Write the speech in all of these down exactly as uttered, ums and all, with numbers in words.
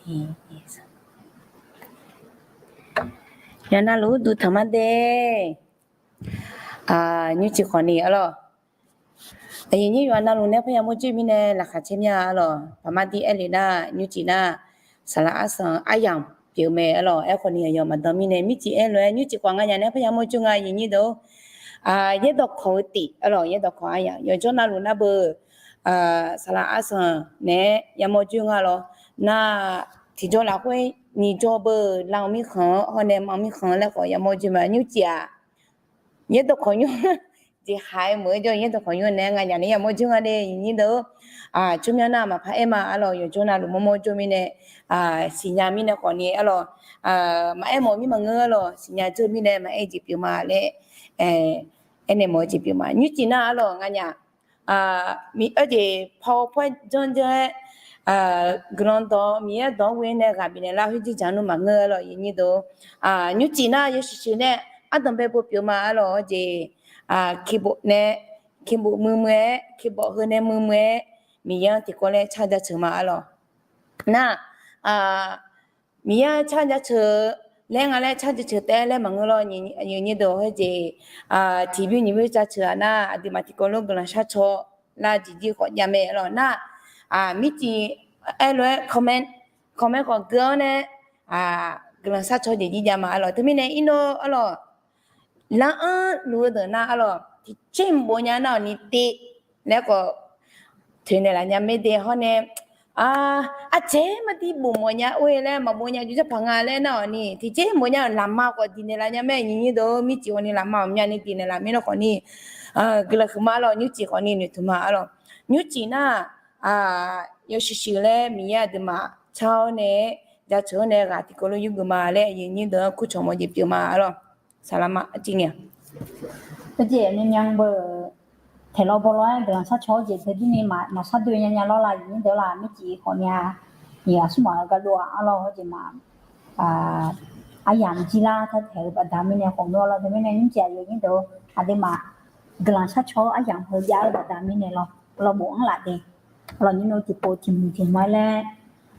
Yawqha navluf uqduq tanq ma de. Nymrcif khawf ni arlawq. Aqyuif nyir yawqha navluf nae parya mawr joer mirnae laqkhaq caer mya arlawq. Paqmar dir aer le nar nymrcif nar, saqlaq arsanq aryamq pyeuf mae arlawq. Aerkhawf ni aqyawf maqdan mirnae mircif aer lof-aer nymrcif khawf nganyaf nae parya mawr joer nga aqyuif nyir deuq. Yaerdawq kawq-eu tif arlawq, yaerdawq kawq aryamq yawqjawr navluf nar beu, saqlaq arsanq naeq-aer yamawr joer nga lawr. Nar, tiqjawr lafkhoer nyiq jawr beu, lanq mirkhanq-anr hawr nae manq mirkhanq laer khawf yamawr joer ma nymrcif-aq. Yaerdawq kawq nymr jeqhaq-aer meuq-aer jawr-eu yaerdawq kawq nymr nae nganyaf nae yamawr joer nga de aqyuif nyir deuq. Tsawrmyanr nar maqpar aer ma arlawq, yawqjawr navluf mawrmawr jawr mirnae, siqnya mirnae khawf ni arlawq. Maqaer mawf mir maqngeur arlawq, siqnya jawr mirnae maqaer jeq pyeuf ma laer aernaeq mawf-eu jeq pyeuf ma. Nymrcif nar arlawq nganyaf, aerjeq powerpoint janrjanr-aer guiqlanq dawq Miqyaer dawq-anr ghoe nae ghaq bifnaeq lar khoer jirdzaq nmr maqngeur arlawq aqyuif nyir deuq. Nymrcif nar yawshuif shuif nae ardanq bae bo pyeuf ma arlawq. Aerjeq keyboard nae, keyboard muiqmuiq-aer, keyboard heu nae muiqmuiq-aer Miqyaer-anr tiqkawv laer car jaceuq ma arlawq. Nar, Miqyaer-anr car jaceuq laer nga laer car jaceuq taef-aer laer maqngeur lawr aqyuif nyir deuq. Aerjeq tiqbymr nyiq bymr jaceuq-aq nar aqduimaf tiqkawv lof guiqlanq sharcaw lar jeq jir khawf jav mae arlawq. Nar, mircif aer lof-aer comment, comment khawf gui-awr nae guiqlanq sharcaw jeq jir jav ma arlawq. Teumirnae irnov arlawq, lar-anr luf-eu deuq nar arlawq, tiqcer mq bof nya nar-awq ni te laer khawf toeqnaeq laf nya mae de hawr nae, aqjeq maqdir bof mawf nya or-e laer maqbof nya jov jarpaq nga laer nar-awq ni tiqcer mq bof nya-euq laqma khawf diqnaeq laf nya mae aqyuif nyir deuq. Mircif khawf ni laqma ghawqmyani diqnaeq laf mirnae khawf ni guiqlanq huiqma arlawq. Nymrcif khawf ni noeqtmq ma arlawq. Nymrcif nar, yawshuif shuif laer Miqyaer aqduimaf car-awr nae jaceuq-awr nae ghaq tiqkawv lof yurgeuf ma laer aqyuif nyir deuq-anr kurcawq mawf jeq pyeuf ma arlawq. Saqlaq ma arjir nya. Aerjeq nymrnya beu, taeqlawr bawlawr-aer guiqlanq sharcaw-awr jeq teu jir ni maqshar doe nya nya lawr la aqyuif nyir deuq laf. Mircif khawf nya, iqghaq smr maf-eu gardov-aq arlawq. Aerjeq ma, aryamq jir lar taer taeq-eu baqda mirnae khawf nmr-awr lawr. Teumirnae nymrcif aqyuif nyir deuq aqduimaf guiqlanq sharcaw-awr aryamq heu jav-eu baqda mirnae lawr, lawr bofanr laf de. Arlawq nyir nmr tiqpov tiqmuiq tiqma laer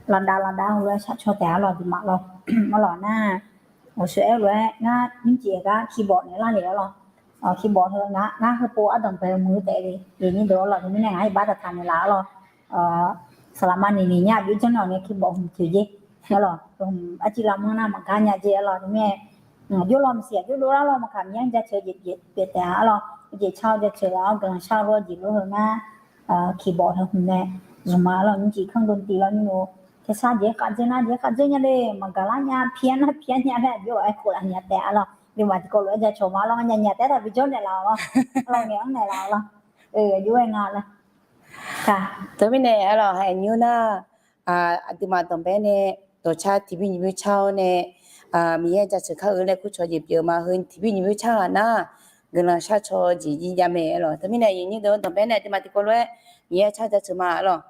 lafdav lafdav-eu lof-aer sharcaw taef arlawq aqduimaf lawr. Arlawq nar, awqshoe aer-eu lof-aer ngar nymrcif gar keyboard naeq lar le arlawq. Keyboard heu ngar heupov ardanq bae-eu muiq-eu taef le aqyuif nyir deuq arlawq. Teumirnae ngaq-ir bar taqtaq naeq laf arlawq. Saqlaq ma niq niq nya bif janr nae-awq nae keyboard hmq toeq jer. Arlawq hmq arciv lavmanr nar maqgar nya jer arlawq. Teumirnae jawrlaw maqsiq-aq jawrlov arlawq. Maqkaq Miqyaer-anr jaceuq jeq pyeuf taef-a arlawq. Jeq car-awr jaceuq-awr guiqlanq shar-eu lof-aer jeq lof heu ngar keyboard heu hmq nae zmq ma arlawq. Nymrcif kanr dov tiv lawr nyir nor, tersar jeq khavdzeur nar jeq khavdzeur nya le, maqgaq lar nya, pi-ar nar pi-ar nya laer aqjox-aer khof laf nya taef arlawq. Aqduimaf tiqkawv lof-aer jaceuq ma arlawr. Ngar nya nya taef-aer taq bijawr naeq laf-awq lawr. Arlawq ngaeq-anr naeq laf-awq lawr. Aqjox-aer nga lawr. Teumirnae arlawq haeq nymr nar, aqduimaf danqbae nae dawqcar tiqbymr nyiq bymr car-awr nae, Miqyaer jaceuq kar-eu laer kurcawq jeq pyeuf ma heu tiqbymr nyiq bymr car ghaq nar, guiqlanq sharcaw jeq jir jav mae arlawq. Teumirnae aqyuif nyir deuq-anr danqbae nae aqduimaf tiqkawv lof-aer Miqyaer car jaceuq ma arlawq.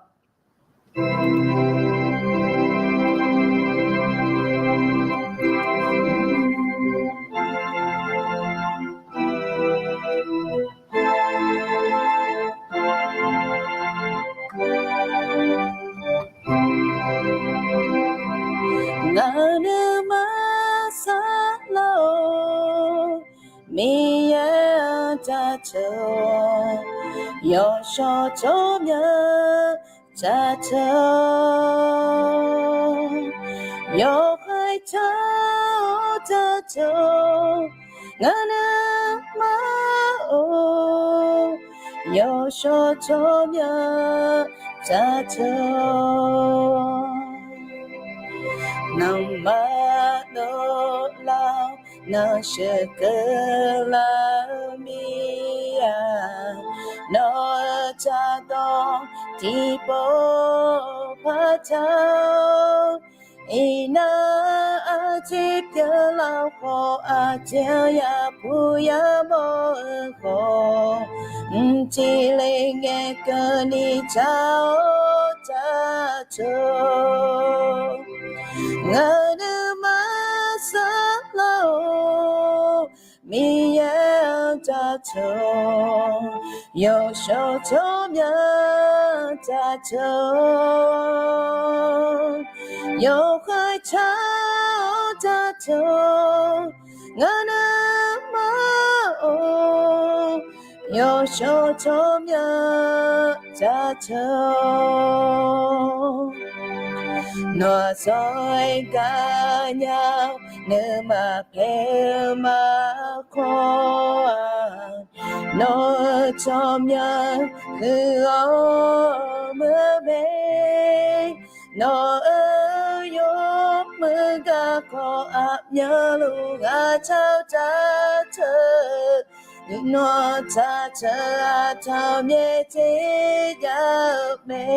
Ngaq nuima saflar-or, Miqyaer-anr jaceuq, yawshawr tsawrmyanr jaceuq, yawqha car-awr jaceuq, ngaq nuima-or, yawshawr tsawrmyanr jaceuq. Nanqma dovlar-awr, nanqsheuq keuvlar-eu mir-aq, nawq-euq cardawq tiqpov par tar-awr, iqnan aqjeq pyeuflar-eu khawf, aqjeq-anr yapuq yamawr-eu khawf, mqciqle ngaeqkeuvni car-awr jaceuq, ngaq nuima saflar-or, Miqyaer-anr jaceuq. taq-eu, yawqshawr tsawrmyanr taq teu-eu, yawqghaq tsaq-awr taq teu-eu, ngaq nuima-or, yawqshawr tsawrmyanr taq teu-eu. Nawq-aq zawr-aer gar nya-awr, nuima paeq-eu maqkhawf-aq, nawq-euq tsawrmyanr huiq-awr meuq mae. Nawq-euq yawmuiq garkawv aqmyanluf ghaq tsaq-awr taq teu-eu, nawq taq teu-aq taqmyae tser jav-eu mae.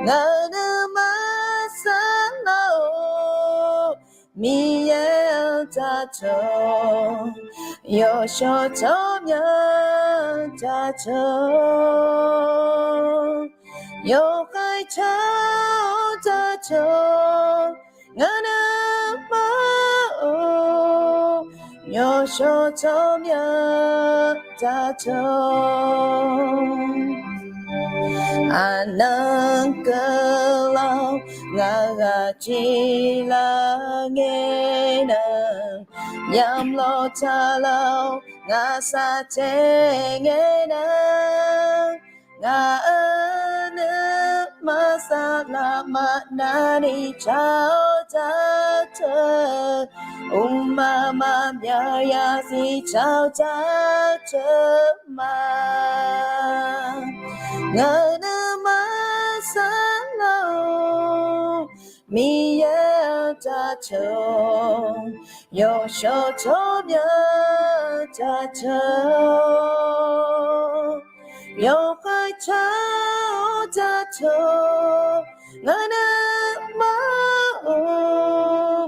Ngaq nuima saflar-or, Miqyaer-anr taq teu-eu, yawqshawr tsawrmyanr taq teu-eu, yawqghaq tsaq-awr taq teu-eu, ngaq nuima-or, yawqshawr tsawrmyanr taq teu-eu. Aqnan keuvlar-awr, ngaq ghaq jeq lar ngae nar, yamlawr taqlar-awr, ngaq saqtae ngae nar, ngaq-euq nuima saflar maqnavni tsaq-awr taq teu, mqmaq maqbyav yasiq tsaq-awr taq teu ma. Ngaq nuima saflar-or, Miqyaer-anr taq teu-eu, yawqshawr tsawrmyanr taq teu-eu, yawqghaq tsaq-awr taq teu-eu, ngaq nuima-or,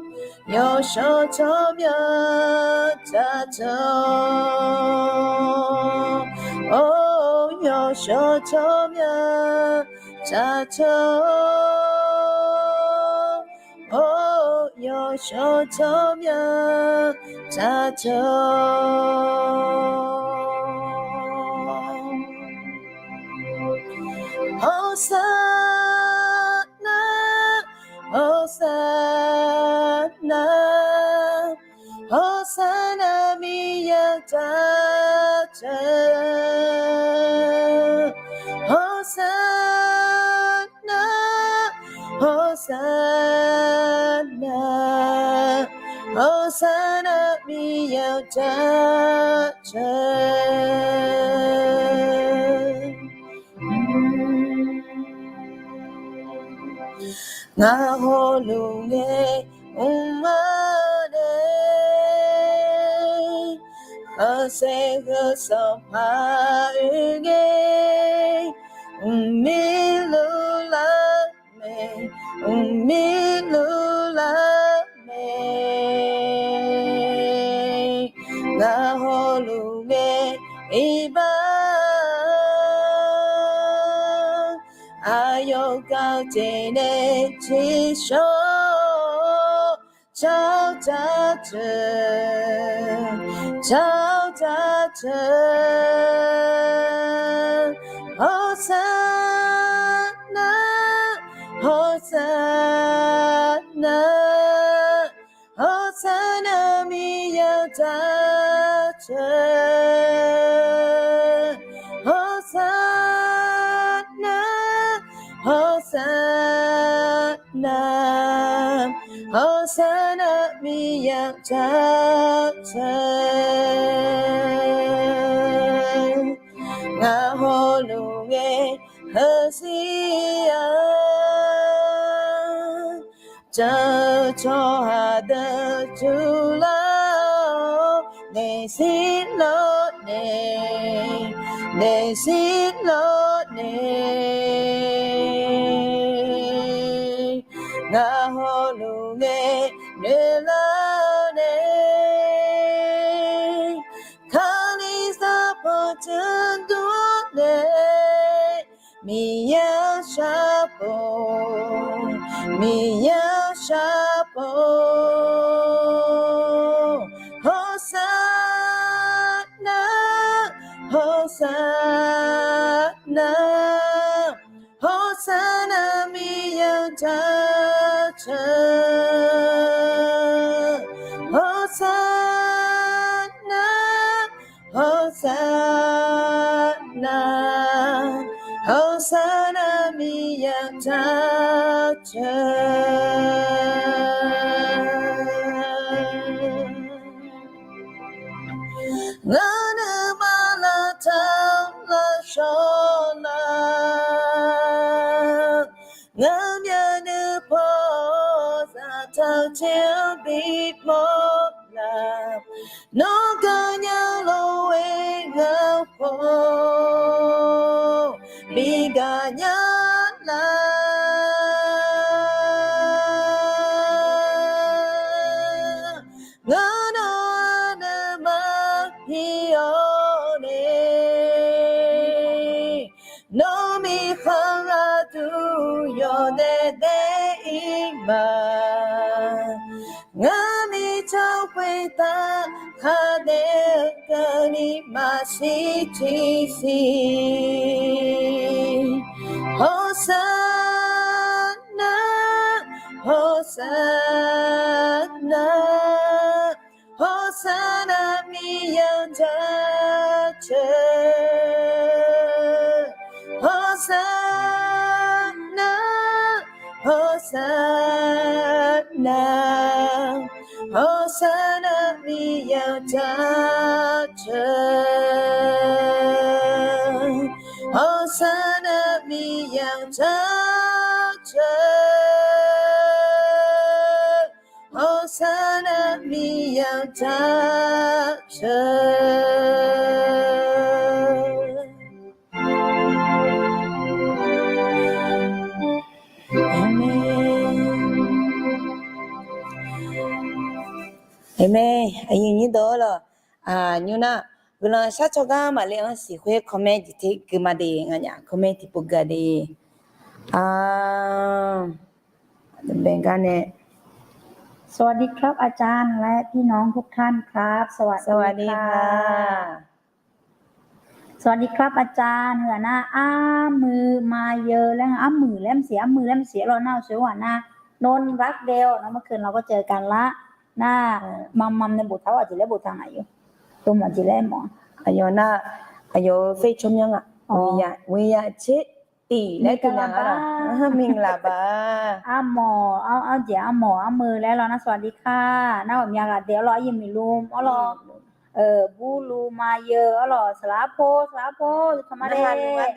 yawqshawr tsawrmyanr taq teu-eu, or yawqshawr tsawrmyanr taq teu-eu, or yawqshawr tsawrmyanr taq teu-eu. Hawrsarnar, hawrsarnar, hawrsarnar Miqyaer-anr taq teu-eu, hawrsarnar, hawrsarnar, hawrsarnar Miqyaer-anr taq teu-eu. Ngaq hawluf ngae mr-eu nae, khanqsaer heu Sanqpaq oe ngae, mqmir luf lar mae, mqmir luf lar mae. Ngaq hawluf ngae iqbax-a, aqyawf gaq jeq nae tiqshawr-awr, tsawrhaq taq teu, tsawrhaq taq teu, hawrsarnar, hawrsarnar, hawrsarnar Miqyaer-anr taq teu, hawrsarnar, hawrsarnar, hawrsarnar Miqyaer-anr taq teu. Ngaq hawluf ngae heu zir-a, tsawrhaq deuq tuvlar-awr, daefzir lawrnaeq, daefzir lawrnaeq. Ngaq hawluf ngae noeqlar nae, Kalizaq pawqdmr dur nae, Miqyaer-anr shar pov, Miqyaer-anr shar pov, hawrsar Hosanna, Hosanna, Miqyaer-euq jaceuq. Hosanna, Hosanna, Hosanna, Miqyaer-euq jaceuq. Ngeur nuima laftanq lafshawr lar, ngeur myavnuiv paw zaqtaq caer-anr bimawr lar, nawr gaqnya lof-aer ngeur paw bi gaqnya lar. Ngeur nawq-anr nuima pir-awr nae, nawr miqkhaq gharduq yawdaef daef-ir ma. Ngar miqdzaq khoertav khar daef-eu keuvni maqshir tiqsiq. Hosanna, Hosanna, Hosanna, Miqyaer-euq jaceuq. Hosanna, Hosanna, Hosanna, Miqyaer-euq jaceuq. Hosanna, Miqyaer-euq jaceuq. Hosanna, Miqyaer-euq jaceuq. Aqmeq. Aqmeq. Aqyuif nyir deuq-ar lawq, nymr nar, guiqlanq sharcaw gar maqle-anr siq khoer comment tiqter gui ma de, nganyaf comment tiqpov gui-a de. Aqmeq gar nae. สวัสดีครับอาจารย์ และพี่น้องทุกท่านครับ สวัสดีค่ะ สวัสดีครับอาจารย์ heu-aq nar, armuiq ma yeu laer, armuiq laer maqsiq, armuiq laer maqsiq-ar lawq nar, สวัสดีครับ อาจารย์ เนาะ เมื่อคืนเราก็เจอกันละ nar, mamam nae boftaq-awr aqjeq laer boftaq ngaq yeu. Tov mawf jeq laer mawf-a. Aqyawf nar, aqyawf-eu เฟซ tsawrmyanr-aq, วิยะเชษฐี laer teunav-a. Armawf, arjeq armawf armuiq laer lawq nar, สวัสดีค่ะ nar, ghawqmya ghaq de-ar lawq, aryaer miqlum-ar lawq. Burlu ma yeu-ar lawq, saqlaq arpov, saqlaq arpov, yawtanq ma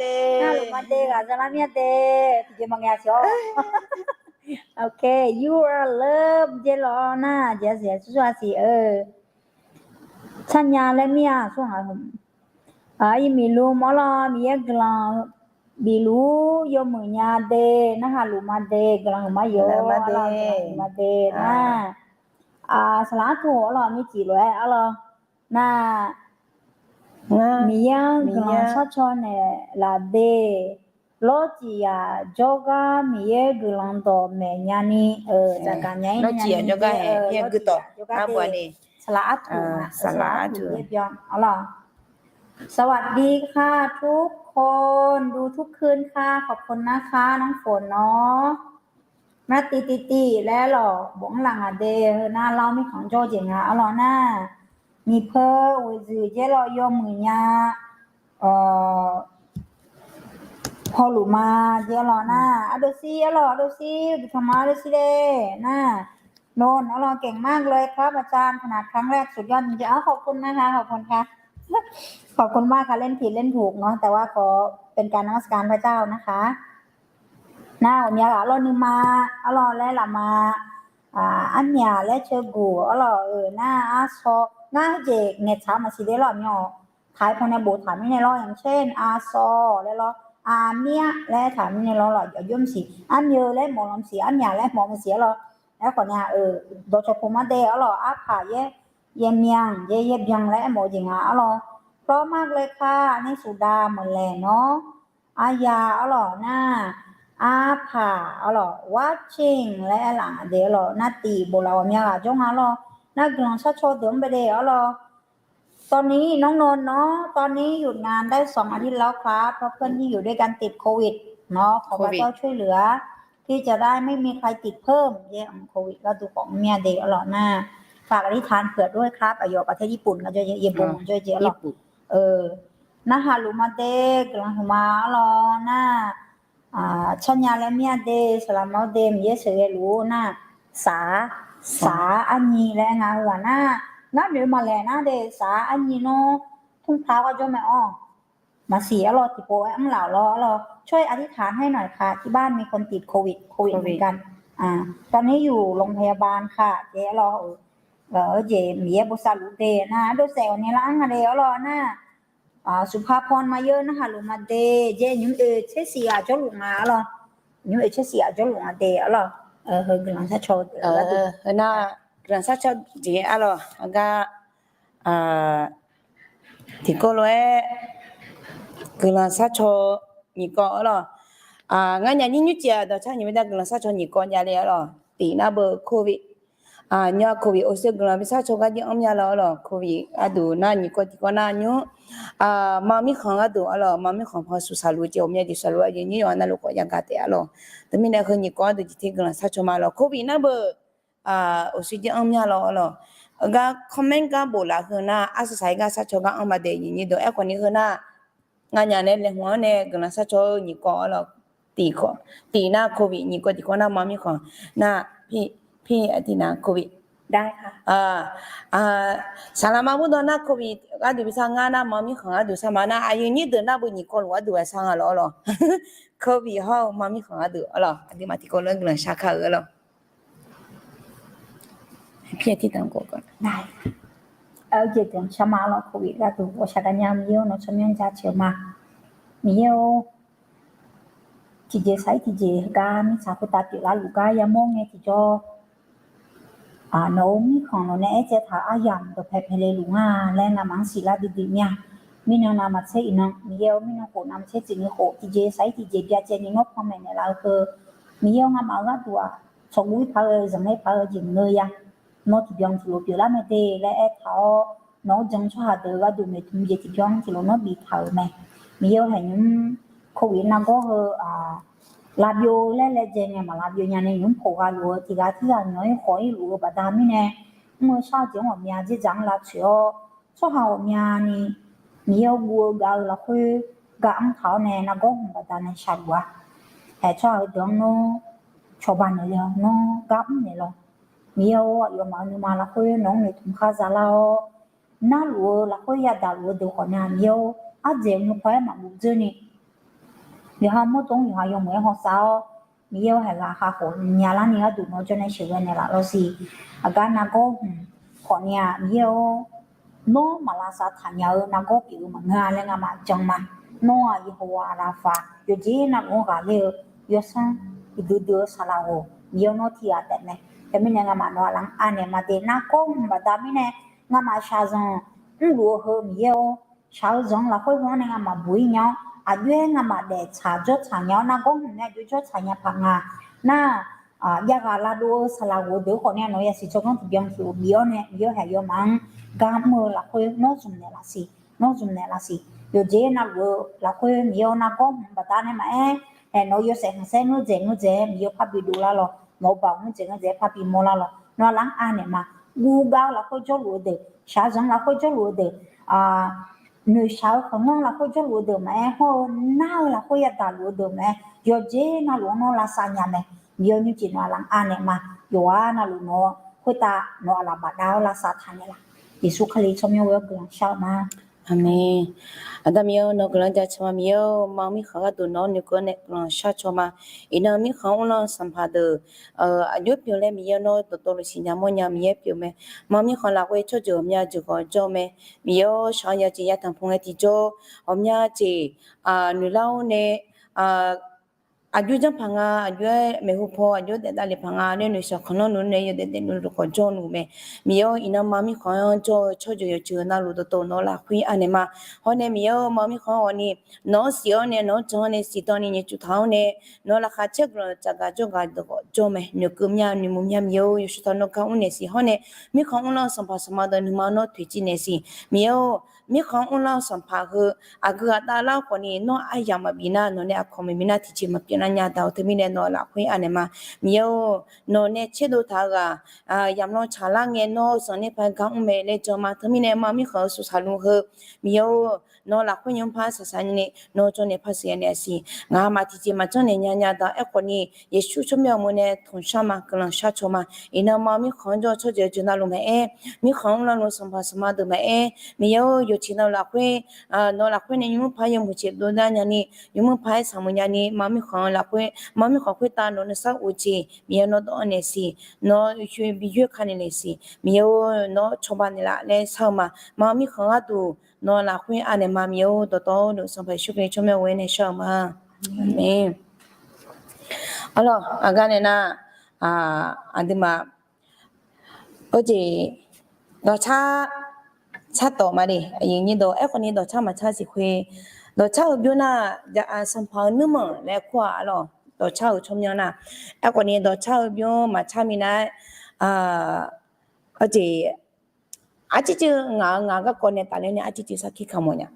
de, narluf ma de, ghaq zalar mya de, tiqjeq maqngaeq-a siq-awr. Okay, you are loved jeq lawq nar, jeq-a siq, tsawrtsawrhaq siq-eu. Tsawrnya laer mir-a, tsawrhaq-eu. Aryaer miqlum-ar lawq, Miqyaer guiqlanq bifluf-ur, yawmuiq nya de, narhaq luf ma de, guiqlanq huiqma yeu-ar lawq, guiqlanq huiqma de nar. Saqlaq arpov-ar lawq, mircif lof-aer-ar lawq nar, Miqyaer-anr guiqlanq sharcaw naeqlaf de, lawrcif yaq jawrgar Miqyaer guiqlanq dawqmaeq nyani, zaqgaq nya-ir nya-ir jawrgar de, saqlaq artuq, saqlaq artuq yaer byan-ar lawq. สวัสดีค่ะทุกคน ดูทุกคืนค่ะ ขอบคุณนะคะ น้ำฝนเนาะ nar tiqtiq tiq laer lawq, bof-anr laf ngaq de, heu nar lar mirkhanq jawr jeq nga-ar lawq nar, miqpeu ghoeqzuiq jaer lawq, yawmuiq nya hawluf ma jaer lawq nar, ardov shir-ar lawq, ardov shir, uqduq tanq ma ardov shir de nar, นนท์-ar lawq, เก่งมากเลยครับ อาจารย์ ขนาดครั้งแรก สุดยอดจริงๆ ขอบคุณนะคะ ขอบคุณค่ะ ขอบคุณมากค่ะ เล่นผิดเล่นถูกเนาะ แต่ว่าขอเป็นการนมัสการพระเจ้านะคะ nar, ghawqmya ghaq-ar lawq, nuima-ar lawq laer laf ma, armyaq laer ceuguq-ar lawq-euq nar, arsaw ngar heujeq ngaeqtsaq maqsiq de lawq, aqmyan-awq, taq-aer paw nae boftaq mirnae lawr, อย่างเช่น arsaw laer lawr, armyaq laer taq mirnae lawr lawq, aqjox maqsiq, armyaq laer mawf-eu maqsiq, armyaq laer mawf-eu maqsiq-ar lawq. Aerkhawf nae-aq, dawqcawq pov mar de-ar lawq, arpaq yaer, yaer myan, yaer yaer byan laer aermawf-eu jeq nga-ar lawq. พร้อมมากเลยค่ะ นี่สุดา เหมือนแหล่เนาะ arya-ar lawq nar, arpaq-ar lawq, watching laer aerlaf de-ar lawq, nar tiq bof laf ghawqmya ghaq jawr nga-ar lawq, nar guiqlanq sharcaw deuq-anr bae de-ar lawq. ตอนนี้น้องนนท์เนาะ ตอนนี้หยุดงานได้สองอาทิตย์แล้วครับ เพราะเพื่อนที่อยู่ด้วยกันติดโควิดเนาะ ขอพระเจ้าช่วยเหลือ ที่จะได้ไม่มีใครติดเพิ่ม เย้ โควิด gharduq khawf myav de arlawq nar. ฝากอธิษฐานเผื่อด้วยครับ aqyawf ประเทศญี่ปุ่น gharduq nar. เออ narhaq luf ma de, guiqlanq huiqma arlawq nar. Tsawrnya laer myav de, saqlaqma-awr de, Miqyaer sheuqghae luf-eu nar. Saq, saq arnyi laer nga-eu ghaq nar, ngar noeq maqlaeq nar de, saq arnyi nawr tmr paq-awr gar jawr mae-awr. Maqsiq arlawq, tiqpov-aer mrlaf-awq lawr arlawq. ช่วยอธิษฐานให้หน่อยค่ะ ที่บ้านมีคนติดโควิด โควิดเหมือนกัน ตอนนี้อยู่โรงพยาบาลค่ะ jeq arlawq. Jeq Miqyaer bosav luf de nar, ardov saef-awq ni lar-anr nga de arlawq nar. สุภาพร ma yeur, narhaq luf ma de, jeq nymr oeq tser shif ghaq jawrluf nga arlawq. Nymr oeq tser shif ghaq jawrluf nga de arlawq. Heu guiqlanq sharcaw, heu nar guiqlanq sharcaw jeq arlawq. Aqgar tiqkawv lof-aer guiqlanq sharcaw nyiq kawv arlawq. Ngar nyaf nyir nymrcif-aq dawqcar nyiq baqda guiqlanq sharcaw nyiq kawv jav le arlawq. Tiq nar beu โควิด nymr-aq โควิด oeq sher guiqlanq bi sharcaw gar jir anr myav lawr arlawq. โควิด gharduq nar nyiq kawv tiqkawv nar nymr ma mirkhanq gharduq arlawq, ma mirkhanq pan suq saqluf jeq ghawqmya jeq saqluf-a jeq nyir yawqha navluf khawf yagaq taef arlawq. Teumirnae heu nyiq kawv gharduq jeq tiq guiqlanq sharcaw ma lawr. โควิด nar beu oeq sher jir anr myav lawr arlawq. Aqgar comment gar bof laf heu nar, arsaq saq-ir gar sharcaw gar anr ma de nyiq nyir deuq. Aerkhawf ni heu nar, nganyaf nae laeqhmq-anr nae guiqlanq sharcaw-eu nyiq kawv arlawq. Tiq nar โควิด nyiq kawv tiqkawv nar ma mirkhanq nar, pir, pir aqdirnav โควิด saqlaqma burdawv nar โควิด gharduq bi sar ngar nar, ma mirkhanq gharduq sar ma nar, aqyuif nyir deuq nar beu nyiq kawv luf gharduq-aer sar nga lawr arlawq. โควิด hawr-eu ma mirkhanq gharduq arlawq. Aqduimaf tiqkawv lof-aer guiqlanq shar kar-eu arlawq. Jeq guiqlanq shar ma arlawq. โควิด gharduq ghawqshaq gaq nya Miqyaer-or, nawq tsawrmyanr jaceuq-eu ma. Miqyaer-or, tiqjeq saq-ir tiqjeq heugar mirtsaq khoertav pyeuflar luf gar yamawr ngae tiqjawr, nawq-euq mirkhanq nawq nae aertsaev taq-euq aryamq dawqpae pae le luf nga laer ngamaf-anr siqlar duidui mir-a. Mirnan navmaqtser iqnan Miqyaer-or, mirnan khof navmaqtser tsuif ni khof tiqjeq saq-ir tiqjeq byacaevni nawr panmaeq naeqlaf-eu heu, Miqyaer-or, ngamaf-euq gharduq-aq tsawqguv-ir paq-eu zanqler paq-eu jeq maqngeur ya. Nawr tiqbyan tiqlof pyeuflar mae de laer aertaq-awr, nawq-anr jan-eu tsawrhaq deuq-eu gharduq noeqtmq jeq tiqbyan tiqlof nawr biftaq-euq mae. Miqyaer-or, haeq nymr โควิด nargawr heu lavbyov laer laejae ngae maq lavbyov nya nae nymr poq gha luf-eu tiq ghaq tirghaq nyanq-ir khawf-ir luf-eu baqda mirnae, mr-eu shar-eu jeq-anr ghawqmya dzerdzaq-anr lavtsoeq-awr, tsawrhaq ghawqmyani Miqyaer-or, guv-eu gav-eu lafkhoer ga anr taq-awr nae nargawr hmq baqda nae shaqluf-a. Haeq tsawrhaq heudeuq-anr nawr cawba naeq le-awr nawr gar mr naeq lawq. Miqyaer-or, aqyawfmaf-euq nuima lafkhoer nawq-anr noeqtmq khar zalar-awr, narluf-eu lafkhoer yadaq luf-eu deuq khawf nya Miqyaer-or, ardzaeq-eu nuipaw-aer maqguv dzeurni, yawqha mawrdov-anr yawqha yawmuiq-aer hawsav-awr, Miqyaer-or, haeq ghaq khar khof nya larni gharduq nawr jawrnae sheuqghae naeqlaf lawr siq. Aqgar nargawr hmq khawfni-aq Miqyaer-or, nawr maq lavsav taqnya-eu nargawr pyeuf-eu maqngeur-a laer ngamaf jan ma. Nawr-aq Yeqhowa Lafaq, yawqjeq navluf-anr ghaqler-eu yawsanr uqduidui-eu saqlaq ghof Miqyaer-or, nawr tiqghaq taef mae. Teumirnae ngamaf nawq-aq laf-anr anaeq ma de. Nargawr hmq baqda mirnae ngamaf shaqzanq mrluf-eu heu Miqyaer-or, shaq-eu zanq-anr lafkhoer heu-anr nae ngamaf buq-ir nya-awr, aqjox-aer ngamaf daeftsaq jawrtsaq nya-awr, nargawr hmq nae aqjox jawrtsaq nya paq nga. Nar, javghaq lavdov-eu saqlaq ghof-eu deuq khawfni-aq nawq-eu yasiq tsawrganr tiqbyan tiqlof bif-awr nae Miqyaer-or, haeq yawmaf-anr gar mr-eu lafkhoer nawr zmq naeqlaf siq, nawr zmq naeqlaf siq. Yawqjeq navluf-eu lafkhoer Miqyaer-or, nargawr hmq baqda nae maqaer, haeq nawq-eu yawshaef khanqsaer ngeur dzaeq ngeur dzaeq-aer Miqyaer-or, parbi dovlar lawq. Nawq-eu baoq ngeur dzaeq ngeur dzaeq-aer parbi mawrlar lawq. Nawq-aq laf-anr anaeq ma. Guvgar lafkhoer jawrluf-eu deuq, shaqzanq lafkhoer jawrluf-eu deuq, noeqshaq-eu khanqlanr lafkhoer jawrluf-eu deuq maqaer, hawr-eu nar-eu lafkhoer yadaq luf-eu deuq maqaer, yawqjeq navluf-anr nawr lavsav nya mae. Miqyaer-or, nymrcif nawq-aq laf-anr anaeq ma. Yawqghaq navluf nawq-eu khoertav nawq-aq laf bafdav-awr lavsav taqnaeq laf. Yeqsur Kali tsawrmyanr ghoe-awr guiqlanq shar-eu ma. Aqmeq. Aqda Miqyaer-or, nawq-eu guiqlanq jaceuq ma. Miqyaer-or, ma-eu mirkhanq gharduq nawq-anr noeqkeuv-awr nae guiqlanq shar caw ma. Iqnan mirkhanq-anr uvlanr-eu sanqpaq deuq aqjox pyeuf laer Miqyaer-or, nawr dawqtawvluf siqnya mawrnya Miqyaer pyeuf mae. Ma-eu mirkhanq lafkhoer tsawrjeuq ghawqmya jeuq khawf jawr mae. Miqyaer-or, shaq-eu yawjeq yatanq pu ngae tiqjawr ghawqmya jeq noeqlar-awr nae aqjox janrpaq nga, aqjox-aer maeqhu paw, aqjox daef davlef paq nga laer noeqshaq khanqlanr luf nae yawdaef daefluf luf khawf jawrluf mae. Miqyaer-or, iqnan ma mirkhanq-anr jawr-eu tsawrjeuq yawqjeuq navluf dawqtawf nawq-eu lafkhoer anaeq ma. Hawr nae Miqyaer-or, ma mirkhanq-anr ghawqni nawq-anr siq-awr nae, nawq-anr jan-awr nae siqdan ni nyiq cuf taq-awr nae, nawq-eu laqkhaq caerguf laqkhaq dzaqgaq jawrgaq dawqgawq jawr mae. Noeqkeuv mya noeqmov mya Miqyaer-or, yawshuif taq nawr gar mrnaeq siq. Hawr nae mirkhanq mrlar-eu sanqpaq sanqma deuq nuima nawr toeqciv naeq siq. Miqyaer-or, mirkhanq mrlar-eu sanqpaq heu aqgeu ghaq davlar khawfni nawr aryamq maqbif nar, nawq nae aqkawq maqbif nar tiqjeq maqpyeuf nar nya daq-awq. Teumirnae nawq-eu lafkhoer anaeq ma. Miqyaer-or, nawq nae tserdov taq-eu ghaq yamq lan tsaqlar ngae nawr-eu zanqler paq-aer gar mr mae laer jan ma. Teumirnae ma mirkhanq-eu suqsaq luf heu Miqyaer-or, nawq-eu lafkhoer nymr par saqsaq ni nawq-eu jawrnaeq par sheuq ya naeq siq. Ngaq maq tiqjeq maqjanr naeq nya nya daq-awq. Aerkhawfni Yeqsur tsawrmyanr-eu uqmov nae tanqshar ma, guiqlanq shar caw ma. Iqnan ma mirkhanq-anr jawr-eu tsawrjeuq jeuq navluf maqaer, mirkhanq mrlar luf sanqpaq sanqma deuq maqaer, Miqyaer-or, yawqjeq navluf lafkhoer nawq-eu lafkhoer nae nymr par yawmuiq jeq dovdar nyani, nymr par-aer saqmuiq nyani, ma mirkhanq lafkhoer, ma mirkhanq khoertav nawq nuisar of jeq Miqyaer nawr dawv-anr naeq siq. Nawq-eu oeqshoe bi yoer ka naeq naeq siq. Miqyaer-or, nawr cawba naeqlaf laer shar-eu ma. Ma mirkhanq gharduq nawq-eu lafkhoer anaeq ma. Miqyaer-or, dawqtawvluf Sanqpaq Yeqsur Kali tsawrmyanr ghoe-aer nae shar-eu ma. Aqmeq. Arlawq, aqgar nae nar, aqduimaf Oe jeq dawqcar car tawf ma le. Aerkhawfni dawqcar maqcar siq khoer, dawqcar-eu bymr nar, sanqpaq-eu nuirmanq laer kur-aq arlawq, dawqcar-euq tsawrmyanr nar. Aerkhawfni dawqcar-eu bymr maqcar minav-aer, oe jeq arcircuiv ngaq-eu ngaq garkawv nae tafler nae arcircuiv sarkir kamq nya.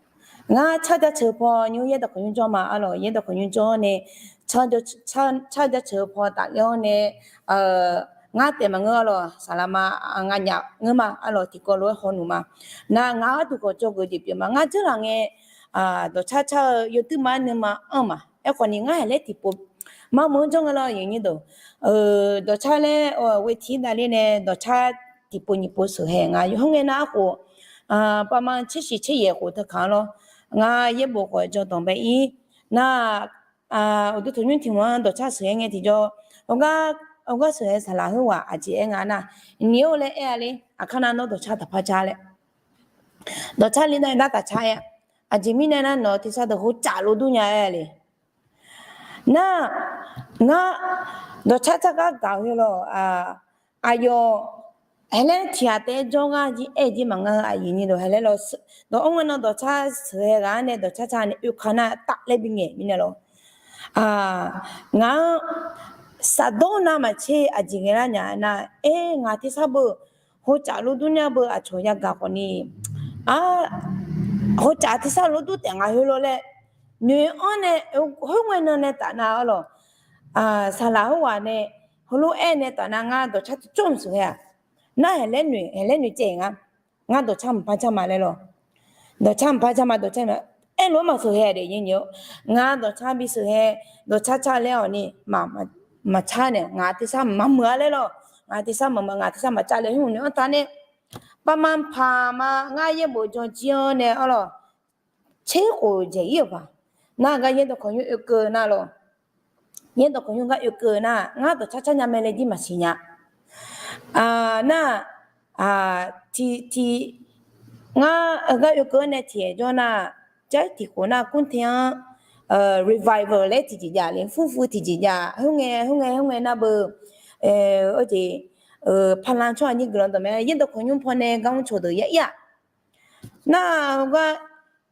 Ngar car jaceuq paw nymr yaerdawq khawqnymr jawr ma arlawq, yaerdawq khawqnymr jawr nae car jaceuq paw tafler-awr nae, ngar taef maqngeur arlawq, saqlaq ma, nganyaf ngeur ma arlawq, tiqkawv lof-aer hawnuq ma. Nar ngar gharduq khawf jawrgeuf jeq pyeuf ma. Ngar dzeurlaf ngae, dawqcar car-eu yawduir ma-aer nuima anr ma. Aerkhawfni ngar haeq laer tiqpov maqmuiq-anr janr nga lawr, yawnyir deuq. Dawqcar laer ghoe tiq davler nae dawqcar tiqpov nyiq pov sheuqhae nga. Yawhawr ngae nar arkhof, pavma tser shiq tser yaeq khof teu kaq-anr lawr, ngar yaerbof khawf jawr danqbae ir. Nar, uqduq tanqnymr tiq mq-anr dawqcar sheuqhae ngae tiqjawr, heugar sheuqhae saqlaq heughaq aqjeq aer nga nar, nir-or laer aer-a le, aqkar nar nawr dawqcar taqpar car laer. Dawqcar le nar dar taqcar aer-a. Aqjeq mirnae nar nawq-eu tersar deuq heucaf lof dur nya aer-a le. Nar, ngar dawqcar car gar gaq-eu lawr, aqyawf haeq laer tiq ghaq taef-aer jawr ngar jir aer jir maqngeur-eu aqyuif nyir dawq haeq laer lawr, dawq-anr ngae nan dawqcar sheuqhae ghaq-anr nae dawqcar car nae oeka nar taf laer bingaeq mirnae lawr. Ngaq-anr saqdawr navmaqtser aqjeq ngaeq lar nya nar, aer ngaq tersar beu heucaf lof dur nya beu aqcawq yagaq khawfni, heucaf tersar lof dur taef ngaq heulof laer noeq-anr nae, khoerngae nan nae taf nar arlawq, saqlaq heughaq nae heulof-aer nae taf nar ngar dawqcar tiqcawr mq sheuqhae-aq, nar haeq laer noeq, haeq laer noeq caev nga. Ngar dawqcar mqpar car ma laer lawr. Dawqcar mqpar car ma, dawqcar aerlof-aer maqsheuqhae daef nyi-awr, ngar dawqcar bi sheuqhae, dawqcar car laer-awq ni maqcar nae ngaq tersar maqmuiq-a laer lawr. Ngaq tersar maqmuiq, ngaq tersar maqcar laer hmq noeq-anr taf nae, pavma paq ma ngar yaerbof jawr jir-anr nae arlawq, tser khof dzaeq ir-euq paq. Nar gar yaerdawq khawqnymr oekeuv nar lawr. Yaerdawq khawqnymr gar oekeuv nar ngar dawqcar car nya mae laer jir maqsiq nya. Nar, tiq, tiq, ngar gar oekeuv-anr nae tiq-aer jawr nar, jar tiq khof nar kurte-anr revival laer tiqjeq jav le, furfu tiqjeq jav, khoerngae khoerngae khoerngae nar beu, oe jeq, paqlan tsawrhaq nyir guiqlanq dawq mae, yaerdawq khawqnymr pawnae gar mr cawq deuq ya ir-aq. Nar, gar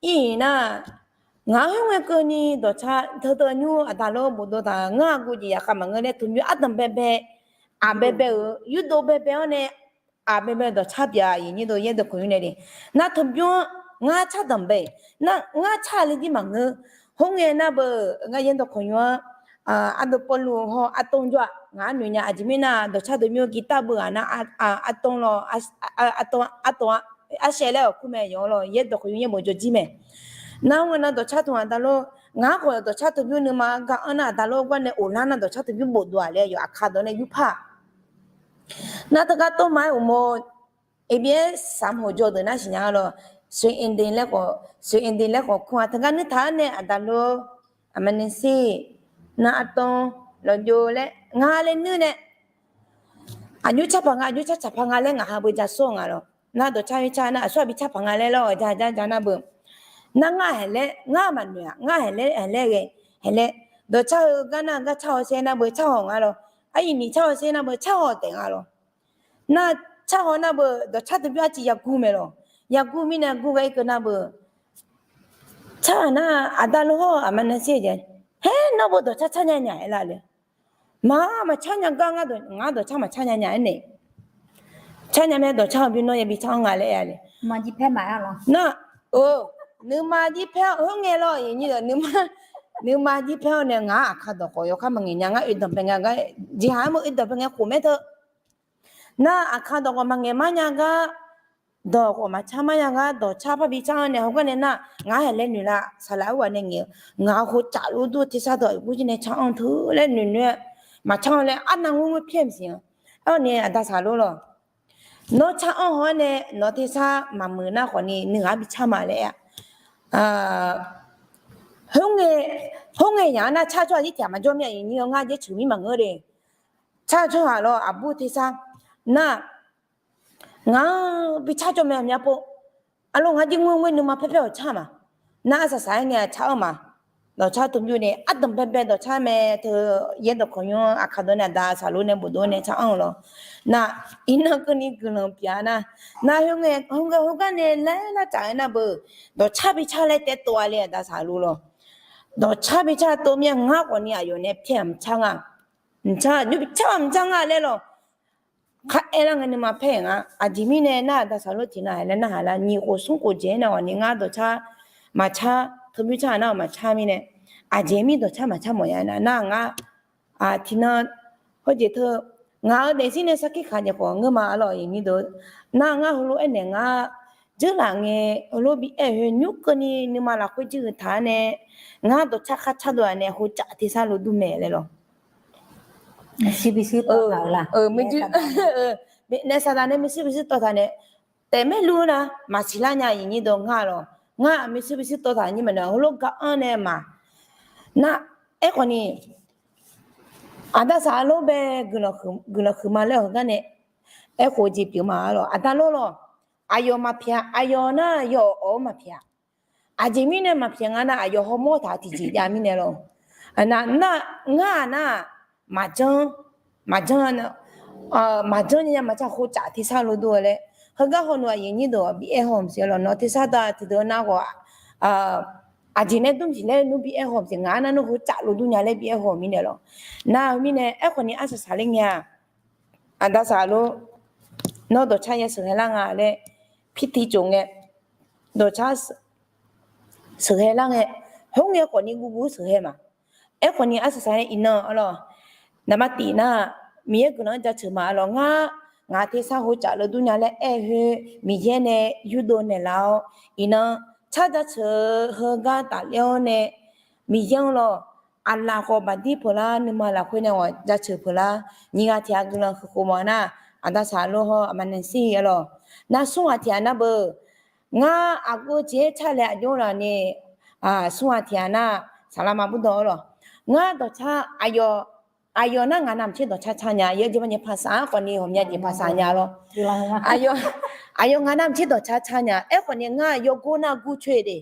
ir-iq nar, ngaq-anr khoerngae keuvni dawqcar teudeuv nymr aqda lof bofdov taq ngeur-aq guv jeq yaqkhav maqngeur laer teu nymr ardanq baebae, aq baebae-euq yurdov baebae-anr nae, aq baebae dawqcar pyeuf-a aqyuif nyir deuq yaerdawq khawqnymr nae le. Nar teubymr-anr ngar car danqbae, nar ngar car le jir maqngeur. Khoerngae nar beu, ngar yaerdawq khawqnymr-anr ardov pawrluv hawr artov jawr-aq ngaq-anr noeq nya. Aqjeq mirnae dawqcar deuq mymr guitar beu ghaq nar, artov lawr, artov, artov-a, arshaev laer-awq kur mae yawq-anr lawr, yaerdawq khawqnymr yaerbof jawr jir mae. Nar khoerngae nar dawqcar teu aqda lof, ngaq-anr khawf dawqcar teubymr nuima gar-anr nar aqda lof gar nae of lar nar dawqcar teubymr bofdov-aq laer yawq aqkar dawq nae yurpar-aq. Nar teugar tov ma-aer uqmov, ebi-aer saqmq hoqjawq deuq nar siqnya lawr, 水银锭 laer khawf, 水银锭 laer khawf kur-a. Teugar nuir taq-anr nae aqda lof, aqma nae shir, nar artov, lawqjov laer nga laer nuir nae, aqjox carpaq nga, aqjox car carpaq nga laer ngaq ha beu ja sawr nga lawr. Nar dawqcar-aer car nar aqsur aqbi carpaq nga laer lawr, ja ja ja nar beu. Nar ngar haeq laer ngar maqnoeq-aq, ngar haeq laer haeq laer ghae, haeq laer Dawqcar heu gar nar gar car haw sher nar beu car haw nga lawr. Aqyuif ni car haw sher nar beu car haw taef nga lawr. Nar car haw nar beu dawqcar teubyar arciv yaguv mae lawr. Yaguv mirnae guv ghae-ir keuv nar beu car nar aqda lo hawr aqma nan sher jeq, haer nawr beu dawqcar car nya nya-aer lar le. Maq maqcar nya gar ngar dawqcar maqcar nya nya-aer nae, car nya mae dawqcar-eu bi nawr yabi car-anr nga laer aer-a le. Nar, nuima jir paer-awr khoerngae lawr, nuima jir paer-awr nae ngaq-anr aqkar dawq khawf yawkhav maqngaeq nya ngar oedawq bae ngae gar, jeqhaq-aer meuq oedawq bae ngae khof maer teu. Nar aqkar dawq khawf maqngaeq mar nya gar, dawq khawf maqcar mar nya gar, dawqcar par bi car-anr nae heugar nae nar, ngaq-anr haeq laer noeq la, saqlaq-aer ghaq nae ngaeq-eu, ngaq-euq khof caf lor dur tersar dawq aqbur jir nae car-anr teu laer noeq noeq-aer, maqcar-anr laer arnav ngur ngur pyaer maqsiq-a. Aerkhawf ni aqda saqlor lawr, nawr car-anr haw-awr nae nawq tersar maqmuiq nar khawf ni nuighaq bi car ma laer aer-a. Khoerngae yaq-anr nar car tsawrhaq jir tiq ghaq maqjawr mir-a, ngar jir ceuq mir maqngeur de. Car tsawrhaq lawr aqbur tersar nar, ngaq-anr bi car jawr mae mya pov. Arlawr ngar jir ngoer ngoer nuima paer paer-awq car ma. Nar arsaq saq-aer ngae car-anr ma. Dawqcar teu bymr nae ardanq baebae dawqcar mae teu, yaer dawqkawq nymr aqkar dawq nae aqda saqlor nae bofdov nae car-anr-eu lawr. Nar iqnan keuvni guiqlanq pyeuf-a nar, nar khoerngae khoergar nae laer lar taf-aer nar beu, dawqcar bi car laer taev tov-a le aqda saqlor lawr. Dawqcar bi car tov mir-a ngar khawf ni aqyawf nae pyaer-aq mqcar nga. Mqcar, nymr bi car-aq mqcar nga laer lawr. Khar aer lar ngae nuima paer-euq nga. Aqjeq mirnae nar aqda saqlor tiqnan haeq laer narhaq lar nyiq khof smr khof jeq-aer nar ghawq ni ngar dawqcar maqcar, teu bymr car nar-awq maqcar mirnae, aqjeq mir dawqcar maqcar mawf ya nar nar ngar tiqnan hawjeq teu, ngaq-euq daefzir nae sarkir kaq jeq khawf ngeur ma arlawr iqnyir deuq. Nar ngar heulof-aer naeq ngar dzeurlaf ngae, heulof bi aer-eu khoer nymr keuvni nuima lafkhoer jir-eu taq-aer nae, ngar dawqcar khar cardov-aq nae hocaf tersar lo dur mae laer lawr. Naef saqdaq nae maershuir bishuir tawv taq nae, taef maerluf nar maqsiq lar nya iqnyir deuq ngar lawr. Ngar maershuir bishuir tawv taq nyir maqnaeq heulof gar-anr nae ma. Nar aerkhawf ni aqda saqlor bae guiqlanq huiqma laer heugar nae aerkhof jeq pyeuf ma arlawr. Aqda lor lawr, aqyawf maqpyaeq, aqyawf nar yawawq-awq-eu maqpyaeq. Aqjeq mirnae maqpyaeq nga nar aqyawf hawmawr taq tiqjeq jav mirnae lawr. Nar ngar-aq nar maqjanr, maqjanr, maqjanr nya nya maqjanr hocaf tersar lo dur-eu laer heugar hawluf aqyuif nyir deuq bi aer haw maqsiq lawr. Nawq tersar da tiqdeuq nar khawf aqjeq nae dur maqsiq laer nmr bi aer haw maqsiq, ngaq-anr nar nmr hocaf lo dur nya laer bi aer haw mirnae lawr. Nar mirnae aerkhawf ni arsaq saqler ngae-aq, aqda saqlor, nawr dawqcar ya sheuqghae lar nga laer, pirtiv tsof ngae, dawqcar sheuqghae lar ngae, khoerngae khawf ni guvguv sheuqghae ma. Aerkhawf ni arsaq saqler iqnan arlawr, naqma tiq nar, Miqyaer guiqlanq-anr jaceuq ma arlawr ngar, ngaq tersar hocaf lo dur nya laer aer-eu khoer Miqyaer nae yurdov naeqlaf-awr, iqnan car jaceuq-eu heugar tafler-awr nae, Miqyaer-anr lawr, aqlaf khawf baqdir peuq lar, nuima lafkhoer nae ghawq jaceuq peuq lar, nyiq ghaq tiq ghaq guiqlanq huiq khof mawf nar, aqda saqlor hawr aqma naeq shir arlawr. Nar smr ghaq tiq ghaq nar beu, ngar aqgeu jeq-aer carlae aqjox laf ni, smr ghaq tiq ghaq nar, saqlaq ma bur dawq arlawr. Ngar dawqcar aqyawf, aqyawf nar ngaq navmaqtser dawqcar car nya, yawjeq maqjeq paqsaq-anr khawf ni ghawqmya jeq paqsaq nya lawr. Aqyawf ngaq navmaqtser dawqcar car nya, aerkhawf ni ngar yawgor nar gur coer de.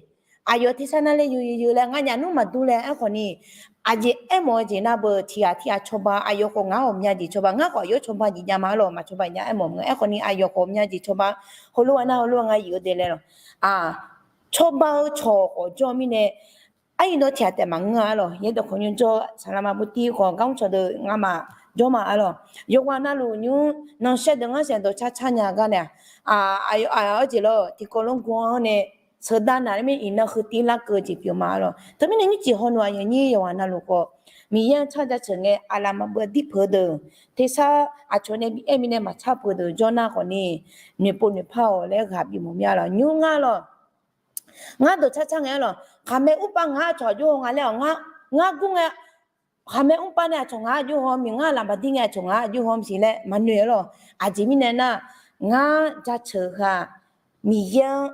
Aqyawf tersar nar laer yeu yeu yeu laer ngar nyaf nmr maqdur laer aerkhawf ni, aqjeq aermawf-eu jeq nar beu tiq ghaq tiq ghaq cawba, aqyawf khawf ngar ghawqmya jeq cawba, ngar khawf aqyawf cawba jeq jav ma arlawr, maqcawba jav aermawf-eu aerkhawf ni aqyawf khawf ghawqmya jeq cawba, heulof-aer nar heulof-aer ngar yif-eu de laer lawr. Cawba-eu cawq khawf jawr mirnae, aryi dawq tiq ghaq taef maqngeur arlawr, yaer dawq khawf nymr jawr, saqlaq ma bur tir khawf gar mr cawq deuq ngamaf jawr ma arlawr. Yawqghaq navluf nymr nan shaer deuq ngar saef dawqcar car nya gar nae, aq, aq, arjeq lawr tiqkawv lor gur-anr nae, sheuqdav naq laer mir iqnan heu tir larkeuv jeq pyeuf ma arlawr. Teumirnae nymrcif hawluf aqyuif nyir yawqghaq navluf khawf, Miqyaer-anr car jaceuq ngae aqlaf maqbeuv dirpeuq deuq, tersar aqcawq nae bi aer mirnae maqcar peuq deuq jawr nar khawf ni, noeqpov noeqpar-awq laer ghaq bimawf mya lawr nymr ngar lawr. Ngar dawqcar car ngae arlawr, khaqmae mrpav ngaq-anr aqcawq aqjox haw nga laer-awq, ngar gur ngae, khaqmae mrpav nae aqcawq ngaq-anr aqjox haw mq, ngar laf baqdir ngae aqcawq ngaq-anr aqjox haw mq siq laer maqnoeq arlawr. Aqjeq mirnae nar, ngar jaceuq heu-aq, Miqyaer-anr,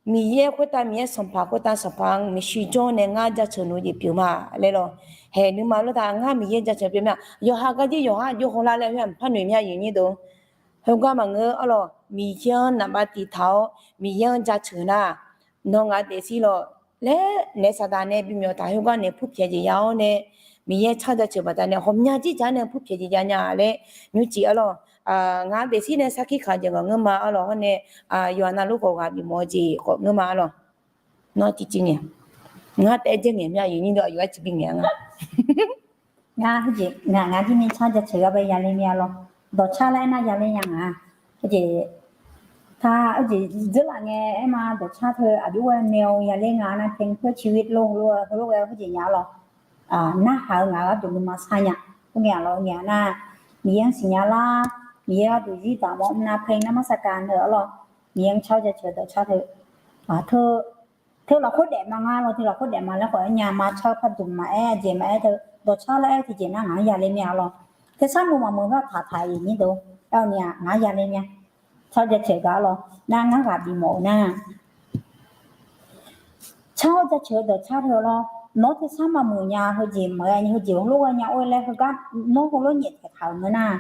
Miqyaer khoertav Miqyaer sanqpaq khoertav sanqpaq-anr maeqshi jawr nae ngar jaceuq noeq jeq pyeuf ma laer lawr. Haeq nuima lof taq ngar Miqyaer jaceuq pyeuf ma. Yawqha gar jir yawqha aqjox haw lar laer khoer-aq maqpar noeq mya aqyuif nyir deuq. Heugar maqngeur arlawr, Miqyaer-anr naqbav tiq taq-awr Miqyaer-anr jaceuq nar, nawr ngaq daefzir lawr, laer naef saqdaq nae bimyawf taq khoergar nae purpyaeq jeq ya-awr nae, Miqyaer tsar jaceuq baqdanae ghawqmya jir jaq nae purpyaeq jeq ya nya laer nymrcif arlawr. Ngaq-anr daefzir nae sarkir kaq-eu jeq ngaq ngeur ma arlawr. Hawr nae yawqha navluf khawf ghaq bifmawf-eu jeq khawf ngeur ma arlawr. Nawr tiqciv ngae, ngar taef-aer jaer ngaeq mya, aqyuif nyir deuq aqyawf-aer tiqbi ngaeq-a nga. Ngar heujeq ngaq, ngaq jir ni tsar jaceuq-a bae yale mya lawr. Dawqtsar laer aernar yale nya ngaq. Heujeq taq heujeq dzeurlaf ngae aerma dawqtsar teu aqjox ghae nae-eu yale ngaq nar เพลงเพื่อชีวิต lo heulof-aer heulof ghae heujeq nya lawr. Narhaq-eu ngaq gharduq nuima sar nya. Khoerngae-aq lawr ngae nar, Miqyaer-anr siqnya lar, Miqyaer gharduq zir daq mawr mr nar เพลงนมัสการ heu arlawr. Miqyaer-anr tsar jaceuq dawqtsar teu teu lafkhoer daef ma ngar lawr, teu lafkhoer daef ma laer khawf aer nya ma tsar-eu par duq maqaer, aqjeq maqaer teu dawqtsar laer aer-eu tiqjeq nar ngaq-anr yale mya lawr. Tersar muiq maqmuiq gar taqtaq-iq nyir deuq aer-eu ni-aq ngaq-anr yale mya. Tsar jaceuq gaq lawr nar ngar ghaq bifmawf-eu nar tsar-awr jaceuq-eu dawqtsar teu lawr. Nawr tersar maqmuiq nya heujeq maqghae nya heujeq heulof ghae nya or laer heugar nawr heulof nyaeftaeq taq-euq ngeur nar,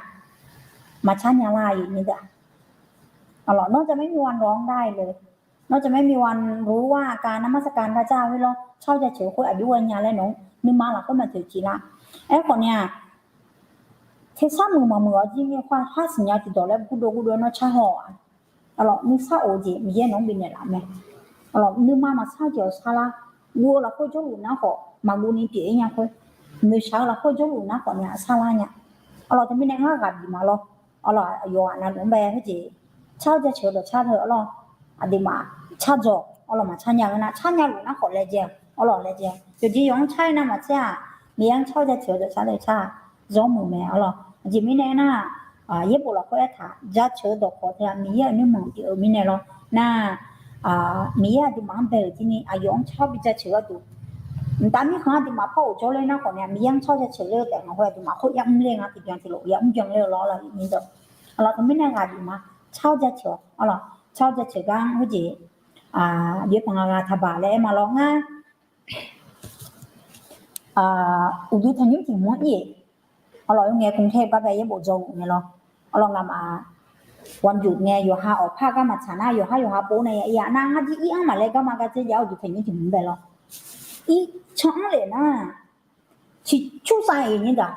maqtsar nya lar-iq nyir deuq-aq. Nawr จะไม่มีวันร้องได้เลย nawr จะไม่มีวันรู้ว่าการนมัสการพระเจ้า khoer lawr, tsar-awr jaceuq khoer aqjox ghae nya laer nawq-anr nuima lafkhoer maqtsoeq ciq lar. Aerkhawf ni-aq, tersar muiq maqmuiq-awr jir ni khoer har siqnya tiqdawq laer gurdov gurdov nawr tsar haw-aq. Arlawr nuisar of-eu jeq Miqyaer nawq-anr bifnaeq laf mae. Arlawr nuima maqsar jeq-awq sar lar. Guv-eu lafkhoer jawrluf nar khawf maqguv ni pyeuf-ir nya khoer, noeqshaq-eu lafkhoer jawrluf nar khawf ni-aq sar lar nya. Arlawr teumirnae ngar ghaq bif ma lawr. Arlawr yawqghaq navluf-anr bae heujeq tsar-awr jaceuq-eu dawqtsar teu arlawr, aqduimaf tsar dzaw arlawr maqtsar nya ngeur nar tsar nya luf nar khawf laejae-awq arlawr laejae-awq. Yawqjeq yawq-anr tsar-ir nar maqtser-aq, Miqyaer-anr tsar-awr jaceuq-eu dawqtsar teu tsar zawr muiq mae arlawr. Aqjeq mirnae aernar, yaerbof lafkhoer aertaq jaceuq-eu dawqkawq teu-aq Miqyaer-euq nuirmanq pyeuf-eu mirnae lawr nar, Miqyaer aqduimaf-anr bae-euq jir ni aqyawf-anr tsar-awr bi jaceuq gharduq, mqtav mirkhanq aqduimaf par of jawrler nar khawf ni-aq Miqyaer-anr tsar-awr jaceuq ler-eu taef ngaq khoer aqduimaf khoer yamr ler nga tiqbyan tiqlof yamr byan ler-eu lawr lawr nyir deuq. Arlawr teumirnae ghaq bif ma tsar-awr jaceuq arlawr, tsar-awr jaceuq gar heujeq bif-eu panq ghaq ghaq taqbaq laer aer ma lawr ngar. Uqduq tanqnymr tiq hmq-anr ir-eq. Arlawr oe ngae กรุงเทพ gar bae yaerbof dzaw luf ngae lawr. Arlawr ngamaf วันหยุด ngae yawqha awqpar gar maqtsaq nar yawqhar yawqha pov nae ya ir-a nar ngar jir ir-anr maqlaer garma gar dzer jav-awr uqduq tanqnymr tiq hmq bae lawr. Ir can-anr lef nar ciqcur sav-iq nyir daq.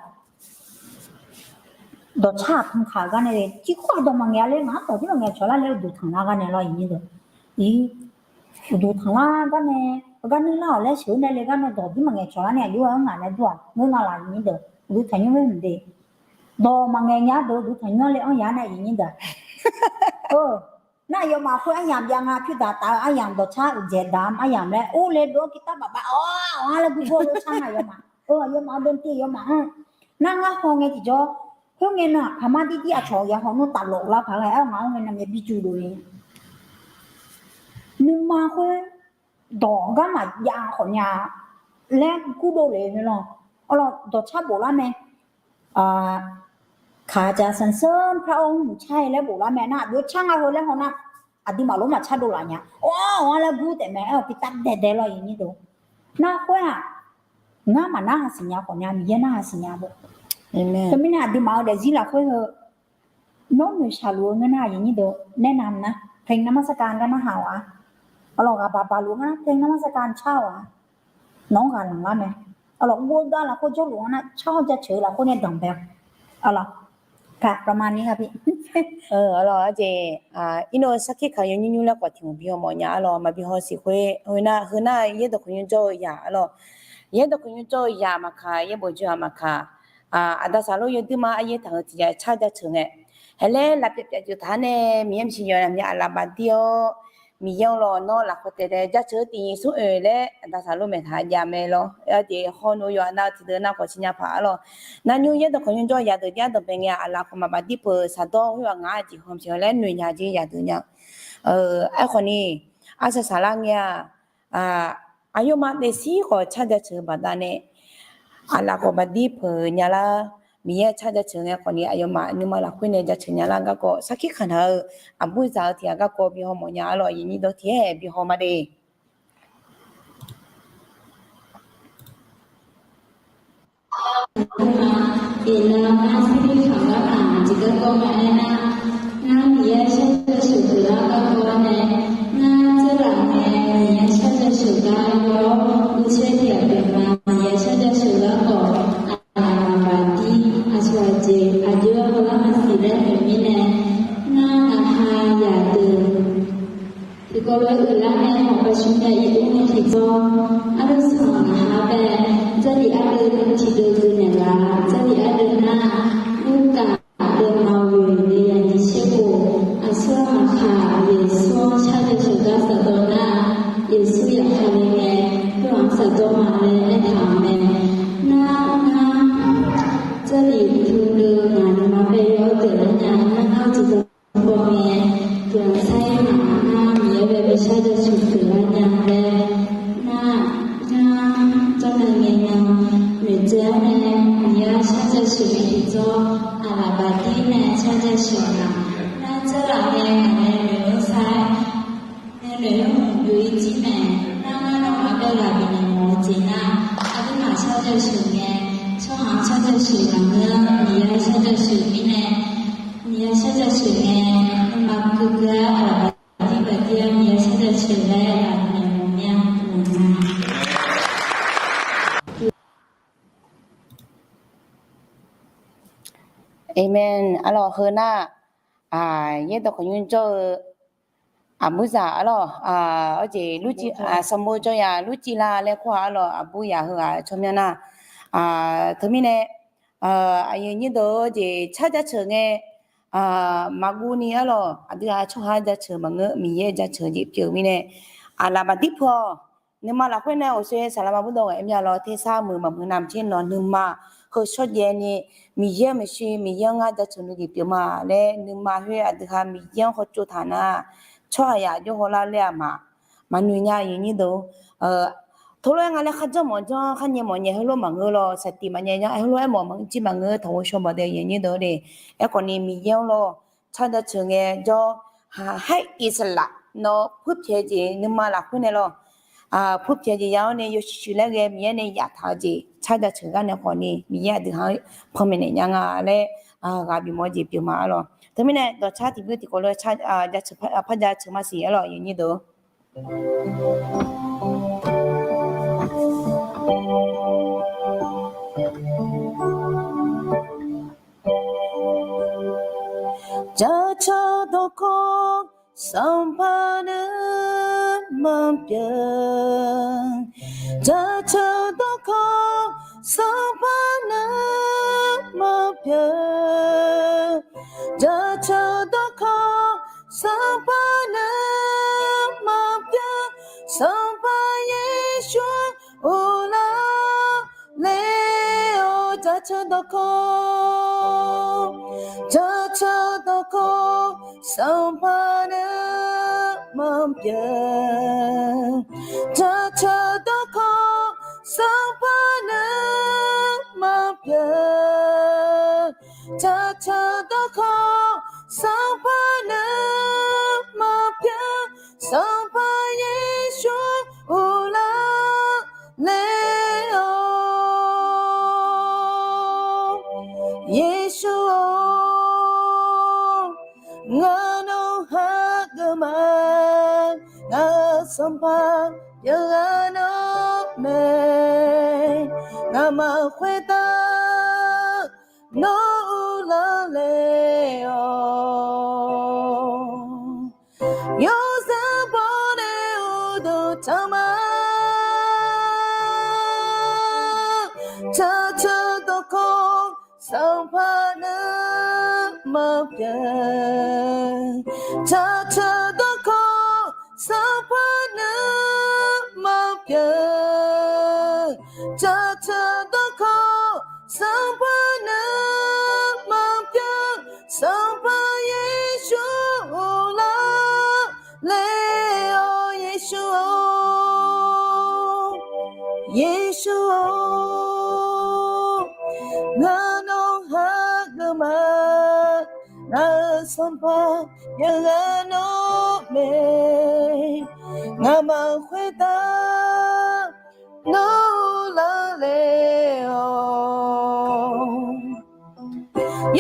Dawqtsar-aq panqkaq gar nae ciqkawr-aq dawq maqngaeq-a laer ngaq-anr dawq jir maqngaeq cawq lar laer uqduq tanqlar gar nae lawr iq nyir deuq. Iq, uqduq tanqlar gar nae, gar nuir lar-awq laer sheuq-eu nae le gar nae dawq jir maqngaeq cawq lar nae aqjox-aer ngar nae dur-aq ngeur nga laf iq nyir deuq. Uqduq tanqnymr-aer mqde dawq maqngaeq nya deuq uqduq tanqnymr-anr le-anr yaq nae iq nyir deuq. Nar aqyawfmaf khoer aryamq jav nga pyur daq taf-eu aryamq dawqtsar uqdzaeq daq-a aryamq laer or le dov-awr กีตาร์ bafbav-awr-a laer gurgur-awr lof tsar nga aqyawfmaf. Aqyawfmaf-anr dovte aqyawfmaf-anr nar ngar haw ngae tiqjawr, khoerngae nan-aq paqmar dirdir aqcawq ya haw nmr taflof lar paq ghae-awr ngaq-anr ngae nan myav bi juv dov le. Nuima khoer dawq garma jav khawf nya laer gurdov le-eu lawr. Arlawr dawqtsar boflar mae. ข้าจะสรรเสริญพระองค์ mqcar-aer laer boflar mae nar aqjox tsar nga heu laer haw nar aqduimaf lof maqcar dovlaf nya. Awr-awr laer gur taef mae aer-awq กีตาร์ daedae lawr iq nyir deuq. Nar khoer-aq ngar maqnar ha siqnya khawf nya Miqyaer narhaq siqnya beu. Teumirnae aqduimaf-eu daefzir lafkhoer heu nawr noeqshaq luf-eu ngeur nar iq nyir deuq nae namq nar เพลงนมัสการ gar narhaq-awq-a. Arlawr ghaq baq baq luf-eu ngar nar เพลงนมัสการ car-awq-a. Nawq-anr ghaq lanqlar mae. Arlawr guvdav lafkhoer jawrluf-anr nar tsar-awr jaceuq-eu lafkhoer nae danqbae-awq. Arlawr, ประมาณนี้ค่ะพี่. Arlawr arjeq, irnov sarkir kaq yawnyir nymr laer khawf tiq hmq bi haw mawf nya arlawr maqbi haw siq khoer, heu nar heu nar yaerdawq kawq nymr jawr-eu yaq arlawr, yaerdawq kawq nymr jawr-eu yaq maqkaq yaerbof jawr-aq maqkaq, aqda saqlor yawduir ma aryaer taq-eu tiq yaq tsar jaceuq ngae, haeq laer laf pyav pyav jeuq taq-ar nae Miqyaer maqsiq yawqnamq aqlaf bafdir-awr, Miqyaer-anr lawr nawr lafkhoer taef dae jaceuq-eu tiq nyiq smr oeq laer aqda saqlor maeqtaq jav mae lawr. Arjeq hawr nov yawqha nav-eu tiqdeuq nar khawf siqnya paq arlawr. Nav nymr yaerdawq kawq nymr jawr-eu yaqdeuq jar danqbae ngae-aq aqlaf khawf maqbafdir peuq saqdawr khoer-aq ngaq-aq jeq haw maqsiq laer noeq nya jeq yaqdeuq nya. Aerkhawf ni arsaq saqlar ngae-aq, aqyawfmaf daefzir khawf tsar jaceuq-eu baqdanae aqlaf khawf bafdir peuq nya lar. Miqyaer tsar jaceuq ngae khawf ni aqyawfmaf nuima lafkhoer nae jaceuq nya lar garkawv sarkir kaq nar-eu aqbur zaq-eu tiq ghaq garkawv bi haw mawf nya arlawr iq nyir dawr tiq-aer bi haw ma de. Iqnan ngar sarkir kaq gar nar aqjeq garkawv maqaer nar, ngar Miqyaer tsar jaceuq peuq lar garkawv-anr nae, ngar tseurlaf nae Miqyaer tsar jaceuq gar Arlawr, arlawr sanq ngaq ha bae, Jarlif ardeuv tiqdeuv deuv naeqlaf, Jarlif ardeuv nar, Lurkaf deuq maqoeq le yaqnyiq tserbof, aqsur maqkaq Yeqsur-anr sharjeuq sheuqgar safdawr nar, Yeqsur yaqkale ngae, khoer-anr safdawr ma laer aertaq-euq mae. Nar, ngar, Jarlif teu deuv ngaq nuima bae yawr deuq lar nya, nar ngar tiqdawq baw ngae, guiqlanq sar-ir nar, Miqyaer bae bi sharjeuq sheuq deuq lar nya laer, nar, ngar, jawrnae ngae nya, noeqtsaev-awr nae, Miqyaer-anr sharjeuq sheuq nae tiqjawr, aqlaf baqdir nae sharjeuq sheuq nar, nar jarlaf nae ngaq nae noeq-anr sar-aer nae noeq-anr hmq byov-ir jir mae. Nar ngar nawmaf bae ghaq bifnaeq mawf-eu jeq nar, aqduimaf sharjeuq sheuq ngae, tsawrhaq-anr sharjeuq sheuq maqngeur-a, Miqyaer sharjeuq sheuq mirnae, Miqyaer sharjeuq sheuq ngae, nuima keuvkeuv-aer aqlaf baqdir baqdir-aer Miqyaer sharjeuq sheuq laer ghaq bifnaeq mawf mir-a. Amen. Arlawr, heu nar, yaerdawq khawf nymr jawr-eu aqburzaq arlawr, arjeq lurciv, sanqbof jawr yaq lurciv la laer kur-aq arlawr, aqbur yaq heughaq tsawrmyanr nar, teumirnae, aqyuif nyir deuq-eu jeq car jaceuq ngae, maqguv ni arlawr, aqdui-aq tsawrhaq jaceuq maqngeur, Miqyaer jaceuq jeq pyeuf mirnae, aqlaf baqdir pu-awq. Nuima lafkhoer nae awqsoe saqlaqma burdawv ghaq aer mya lawr, tersar muiq maqmuiq navmaqtser nawq nuima heu shawrjaev ni, Miqyaer-anr maeqshi, Miqyaer-anr ngar jaceuq nuijeq pyeuf ma laer nuima khoer aqdui ha Miqyaer-anr hawtsov taq nar, tsawrhaq yaq jawr hawlar laer-aq ma, maqnoeq nya aqyuif nyir deuq. Teulof-aer nga laer kharjanr mawf janr, kharnyae mawf nyae heulof maqngeur lawr, saqtiq maqnyae janr, heulof aermawf maqjir maqngeur, taqghovshaw baqdeuq aqyuif nyir deuq de. Aerkhawf ni Miqyaer-anr lawr, car jaceuq ngae jawr, haer iqsaqlaq nawr purpyaeq jeq nuima lafkhoer nae lawr, purpyaeq jeq ya-awr nae yawshuif shuif laer ghae Miqyaer nae yaftaq-eu jeq car jaceuq gar nae khawf ni Miqyaer aqdui ha-anr panmaeq naeq nya nga laer, ghaq bifmawf-eu jeq pyeuf ma arlawr. Teumirnae dawqcar tiqbymr tiqkawv lof-aer jaceuq par jaceuq maqsiq arlawr aqyuif nyir deuq. Jaceuq dawqkawq Sanqpaq nae maqbyav. Jaceuq dawqkawq Sanqpaq nae maqbyav. Jaceuq dawqkawq Sanqpaq nae maqbyav. Sanqpaq Yeqsur uvlanr le-awq. Jaceuq dawqkawq, jaceuq dawqkawq Sanqpaq nae maqbyav. Jaceuq dawqkawq Sanqpaq nae maqbyav. Jaceuq dawqkawq Sanqpaq nae maqbyav. Sanqpaq Yeqsur uvlanr le-awq. Yeqsur-or, ngar nawr hageuf ma. Ngaq-euq Sanqpaq byaqghaq nawr mae. Nga'maf khoertav nawr uvlanr le-awq. Yawzaq bawr nae uqduq taq ma. Jaceuq dawqkawq Sanqpaq nae maqbyav. Jaceuq dawqkawq Sanqpaq nae maqbyav. Jaceuq dawqkawq Sanqpaq nae maqbyav. Sanqpaq Yeqsur uvlanr le-awq. Yeqsur-or, Yeqsur-or, ngar nawr hageuf ma. Ngaq-euq Sanqpaq byaqghaq nawr mae. Nga'maf khoertav nawr uvlanr le-awq.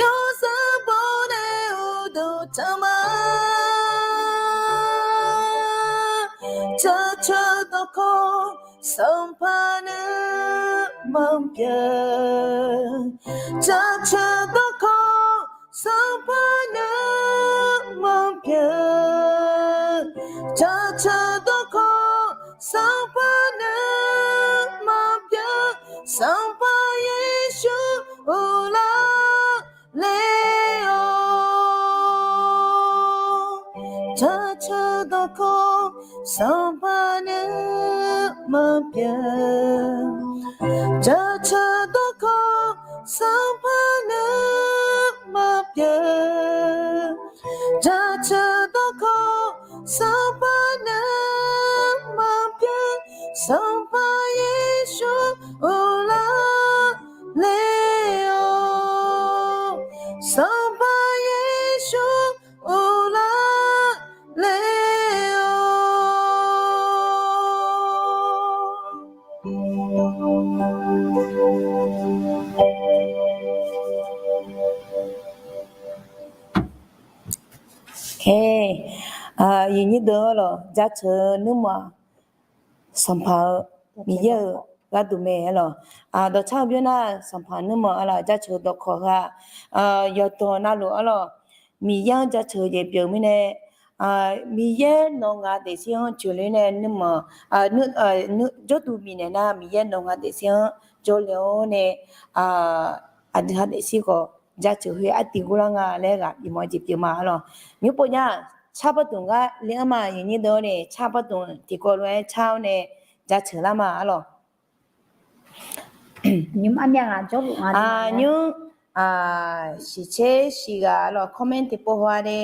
Yawzaq bawr nae uqduq taq ma. Jaceuq dawqkawq Sanqpaq nae maqbyav. Jaceuq dawqkawq Sanqpaq nae maqbyav. Jaceuq dawqkawq Sanqpaq Sanqpaq Yeqsur uvlanr ler-awq. Jaceuq dawqkawq Sanqpaq nae maqpyeuf. Jaceuq dawqkawq Sanqpaq nae maqpyeuf. Jaceuq dawqkawq Sanqpaq nae maqpyeuf. Sanqpaq Yeqsur uvlanr ler-awq. Sanqpaq Yeqsur uvlanr ler-awq. Aqyuif nyir deuq-anr lawq, jaceuq-eu nuirmanq Sanqpaq-eu Miqyaer-euq gharduq mae arlawq. Dawqcar-eu byannar Sanqpaq nuirmanq arlawq, jaceuq dawqkawq heu-aq, yawqdawq navluf arlawq, Miqyaer-anr jaceuq jeq pyeuf mirnae, Miqyaer nawq ngaq daefzir-anr jeuqle nae nuirmanq, jawrduq bifnaeq nar Miqyaer nawq ngaq daefzir-anr jawrle-awr nae, aqdui ha daefzir khawf jaceuq khoer artiv gurlar nga laer ghaq bimawr jeq pyeuf ma arlawq. Nymr pov nya, car pardmq gar le-anr ma, aqyuif nyir deuq-anr nae car pardmq tiqkawv lof-aer car-awr nae jaceuq lar ma arlawq. Nymr armyav ghaq jawrluf nga. Nymr, shiqtser shiqghaq arlawq, comment tiqpov haw-a de.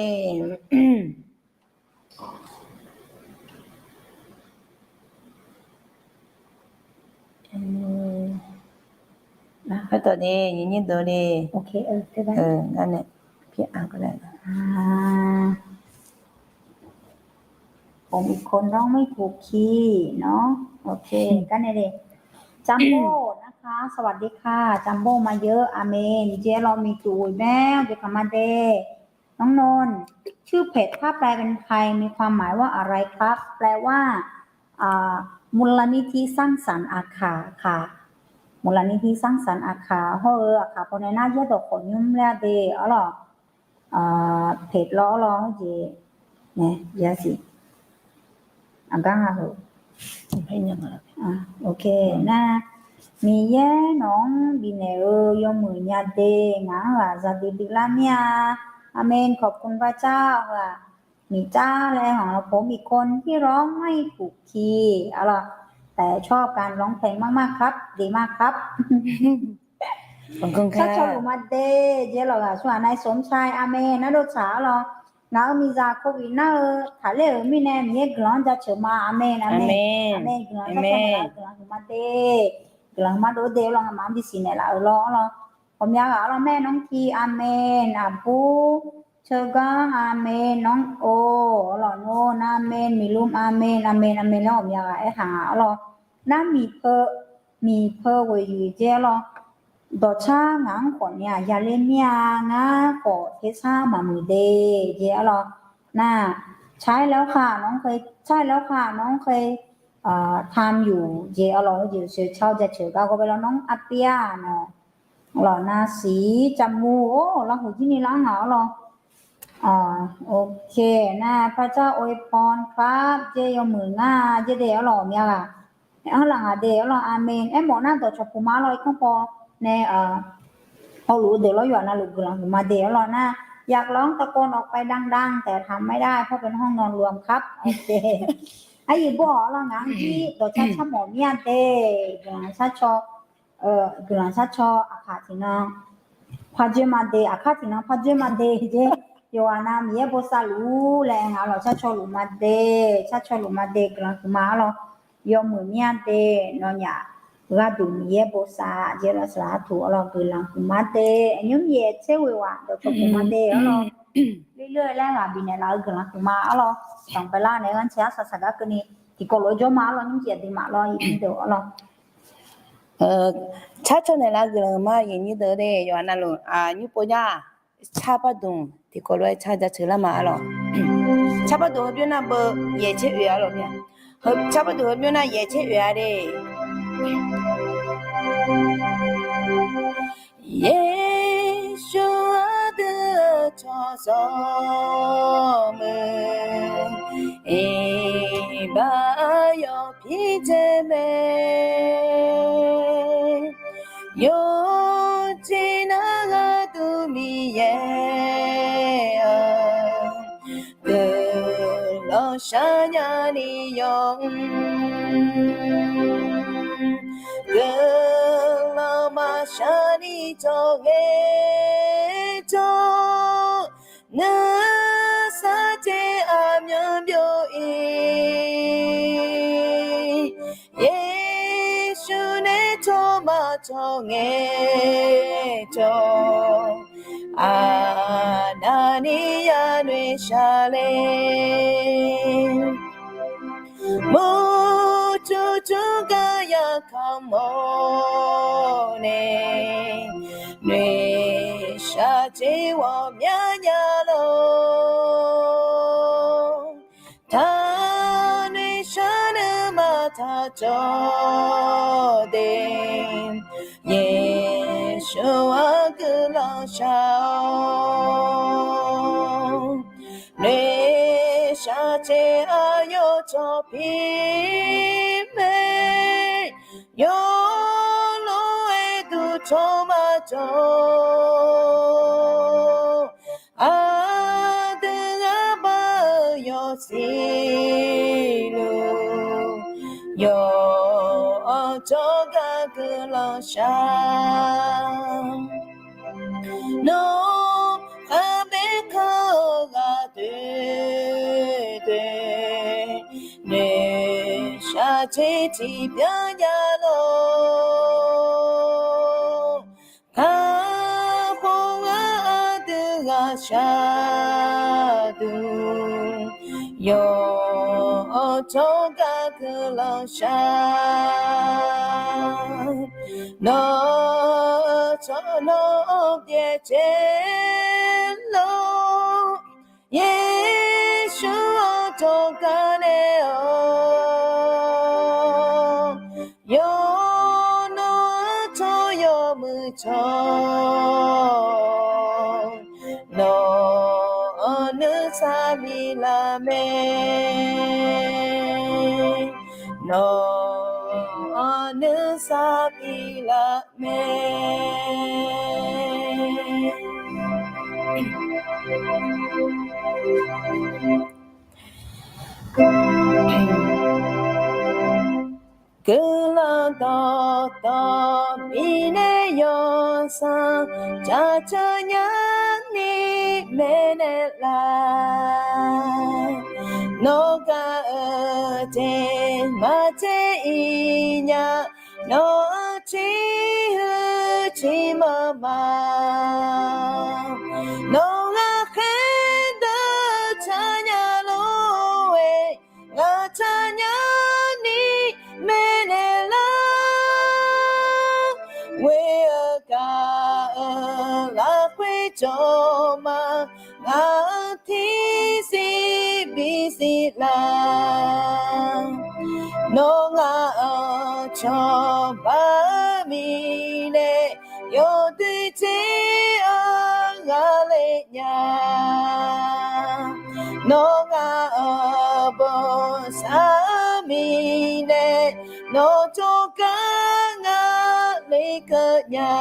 Aertawf de, aqyuif nyir deuq de. Ngar nae pi-a ก็ได้. ผมอีกคนร้องไม่ถูกคีย์เนาะ โอเค ก็เนี่ยดิ Jambov นะคะ สวัสดีค่ะ Jambov มาเยอะ อาเมน Jeq arlawq miqduq oeq mae, jeq kaq ma de. น้องนนท์ ชื่อเพจถ้าแปลเป็นไทยมีความหมายว่าอะไรครับ แปลว่า มูลนิธิสร้างสรรค์อาคาค่ะ มูลนิธิสร้างสรรค์อาคา hawr-eu aqkaq pawnae nar yaerdawq khawf nymr laer de arlawq. Peq lawr lawr jeq, aqgar nga-eu. Nar, Miqyaer nawq-anr bifnaeq-eu yawmuiq nya de, ngaq-anr ghaq za duidui lar mir-a. อาเมน ขอบคุณพระเจ้า heu-aq, miqcar laer-anr ผมอีกคนที่ร้องไม่ถูกคีย์ arlawq. แต่ชอบการร้องเพลงมากๆครับ ดีมากครับ Sharcaw luf ma de, jeq arlawq ghaq sar-aq, นายสมชาย อาเมน nar dov tsaq arlawq. Ngaq-euq miqzaq โควิด nar-eu taqler-euq mirnae Miqyaer guiqlanq-anr jaceuq ma, อาเมน อาเมน อาเมน guiqlanq sharcaw naeqlaf guiqlanq huiq ma de, guiqlanq huiq ma dov de lawr, nga'maf-anr bisiq naeqlaf-euq lawr arlawq. Ghawqmya ghaq arlawq, แม่น้องที อาเมน Aqbur Teuganr อาเมน น้องโอ arlawq, Nona อาเมน Miqlum อาเมน อาเมน อาเมน laer ghawqmya ghaq aertaq nga arlawq. Nar miqpeu, miqpeu ghoeqyuif jeq arlawq. Dawqcar ngaq-anr khawf ni-aq yaler mir-a, ngar khawf tersar maqmuiq de jeq arlawq. Nar, ใช่แล้วค่ะ น้องเคย ใช่แล้วค่ะ น้องเคย ทำอยู่ jeq arlawq, heujeq sheuqcar-awr jaceuq gar gawr bae lawr, น้องอาเปีย nawq. Lawq, nar siq caqmur-or, larhuq jir ni lar ngaq arlawq. โอเค nar พระเจ้าอวยพรครับ jeq yawmuiq ngar jeq de arlawq, myav ghaq. Anr laf ngaq de arlawq, อาเมน aermawf nar dawqcawq puq ma arlawq, irkanr paw nae hawluf-eu deuq lawr yawqha navluf guiqlanq huiq ma de arlawq. Nar, อยากร้องตะโกนออกไปดังๆ แต่ทำไม่ได้ เพราะเป็นห้องนอนรวมครับ Aryiq bawr-awq arlawq, ngaq-anr jir dawqcar carmawf mir-a de, guiqlanq sharcaw guiqlanq sharcaw aqkaq tiqnan par dzoer ma de, aqkaq tiqnan par dzoer ma de jeq. Yawqghaq nav Miqyaer bosav luf-ur laer ngaq arlawq, sharcaw luf ma de, sharcaw luf ma de, guiqlanq huiq ma arlawq. Yawmuiq mir-a de, nawnyaf gharduq Miqyaer bosav jeq arlawq, saqlaq artuq arlawq, guiqlanq huiq ma de. Aqnymr yaeq tser ghoeq ghaq dawqcawq puq ma de arlawq. Ler ler-eu laer ghaq bifnaeq laf-eu guiqlanq huiq ma arlawq. Danqbae lar naeq-aer ghanrcae arsaq saqgar keuvni tiqkawv lof-aer jawr ma arlawq, nymrjeq duimaf lawr, iqnyir deuq arlawq. Carcaw naeqlaf guiqlanq ma, iqnyir deuq de, yawqha navluf nymr pov nya. Car pardmq tiqkawv lof-aer car jaceuq lar ma arlawq. Car pardmq heubymr nar beu yaeq tser oeq arlawq. Car pardmq heubymr nar yaeq tser oeq-a de. Yeqsur aqdui-euq tsawrhaq zawr muiq, iqbax yawpir dzae mae. Yawqjeq nar gharduq Miqyaer-aq, guiqlanq shar nyani yawmr, guiqlanq maqshar ni jawr ngae jawr, nuisar jeq aqmyanluf byov-ir. Yeqsur nae tsawrmyanr tsawr ngae jawr, aqnavni yanoeq shaq le. Murjur jur gar ya kamq-awr nae, noeqshaq jeq ghawqmya nya lor. Taq noeqshaq nuima taq jawr de, Yeqsur-anr guiqlanq shaq-awr. Noeqshaq jeq aqyawf cawq pir mae, yawlof-aer duq tsawrmyanr tsawr, aqdui ghaq bar-eu yawsiq luf, yawqha-anr jawrgar guiqlanq shaq. Nawr khar baer kanr-eu ghaq doe doe, noeqshaq jeq tiqbyan nya lor. Kakhof ngar aqdui ghaqshaq duq, yawqha-anr jawrgar guiqlanq shaq. Nawr-eu tsawrmyanr pyaeq caer lor, Yeqsur-anr jawrgar naeq-awr, yawqnan-anr tsawr yawmuiq tsawr, nawq-anr nuisar bi laf mae. Nawq-anr nuisar bi laf mae. Guiqlanq dawqtawvluf bifnaeq yawsanr jaceuq nyani maeqnaeq laf. Nawr gaq-eu jeq maqtser-ir nya, nawq-eu ciqhuiq ciqmanq ma. Nawq ghaqkhaer deuq tsaqnya lor-e, ngaq tsaqnya ni maeqnaeq lar. Ghoe-eu gaq-eu lafkhoer jawr ma, ngaq-anr tiqsiq bisiq laf. Nawr ngaq-anr cawba-eu mirnae, yawdoer tser-anr ghaqler nya. Nawr ngaq-anr bosav-eu mirnae, nawq jawrgar ngaq lekeuv nya.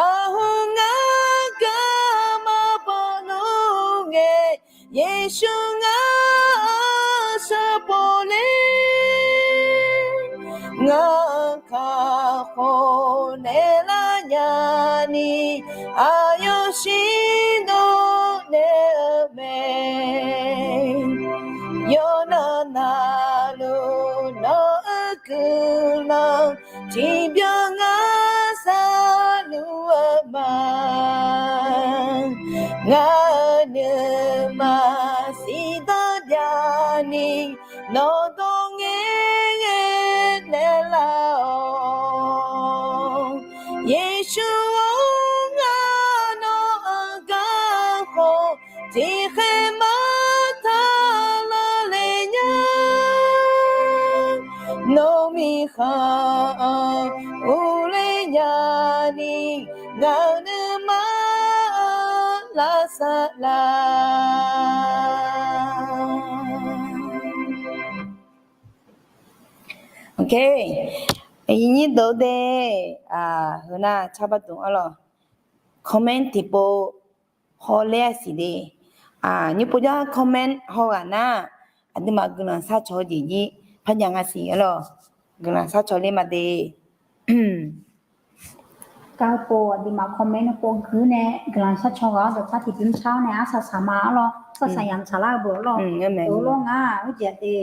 Aqhmq ngar gar maqbaw luf ngae, Yeqsur ngar-anr shar pov le. Ngar-anr kakhof naeqlar nyani, aqyawf shir dov naeq-eu mae. Yawqnan navluf nawq-eu guiqlanq tiqbyan ngar sharluf-eu ma. Ngar-eu nuima siqdanr byav ni, nawq dawq ngaer ngaer naeqlar-awq. Yeqsur-or, ngar nawq-anr garkawv tiqkhaeq maqtaq lavle nya. Nawq-eu miqkhaq-anr urler nyani, ngaq-euq nuima lavsav laf. Aqyuif nyir deuq de, heu nar carbar dmq arlawq, comment tiqpov hawler-a siq de. Nymr povjar comment haw ghaq nar, aqduimaf guiqlanq sharcaw-eu jeq jir parjav nga siq arlawq. Guiqlanq sharcaw ler ma de. Garpov aqduimaf comment pov guir nae guiqlanq sharcaw ghaq-awr dawqcar tiqbymr car-awr nae arsaq saq ma arlawq. Arsaq saq yamq tsaqlar-eu beu arlawq. Deuq lawr nga-aq, aqjeq de,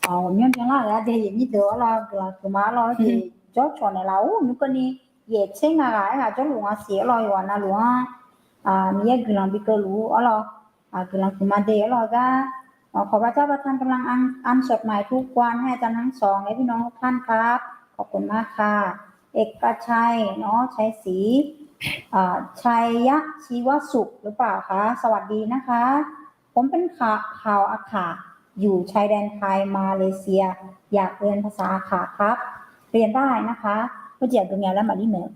ghawqmyanr byanlar-euq aqjeq aqyuif nyir deuq arlawq, guiqlanq huiqma arlawq. Aqjeq jawrcawq naeqlaf-awr nymr keuvni yaeq tser nga ghaq aerghaq jawrluf nga siq arlawq. Yawqghaq navluf-anr Miqyaer guiqlanq bi keuvluf-ur arlawq. Guiqlanq huiqma de arlawq gar. ขอพระเจ้าประทานกำลังอันสดใหม่ทุกวันให้อาจารย์ทั้งสองและพี่น้องทุกท่านครับ ขอบคุณมากค่ะ เอกชัยเนาะ ชัยศรี ชัยยะชีวสุขหรือเปล่าคะ สวัสดีนะคะ ผมเป็นข่าวข่าวอาข่า อยู่ชายแดนไทยมาเลเซีย อยากเรียนภาษาอาข่าครับ เรียนได้นะคะ ก็จะดูงานแล้วมาที่เหนือ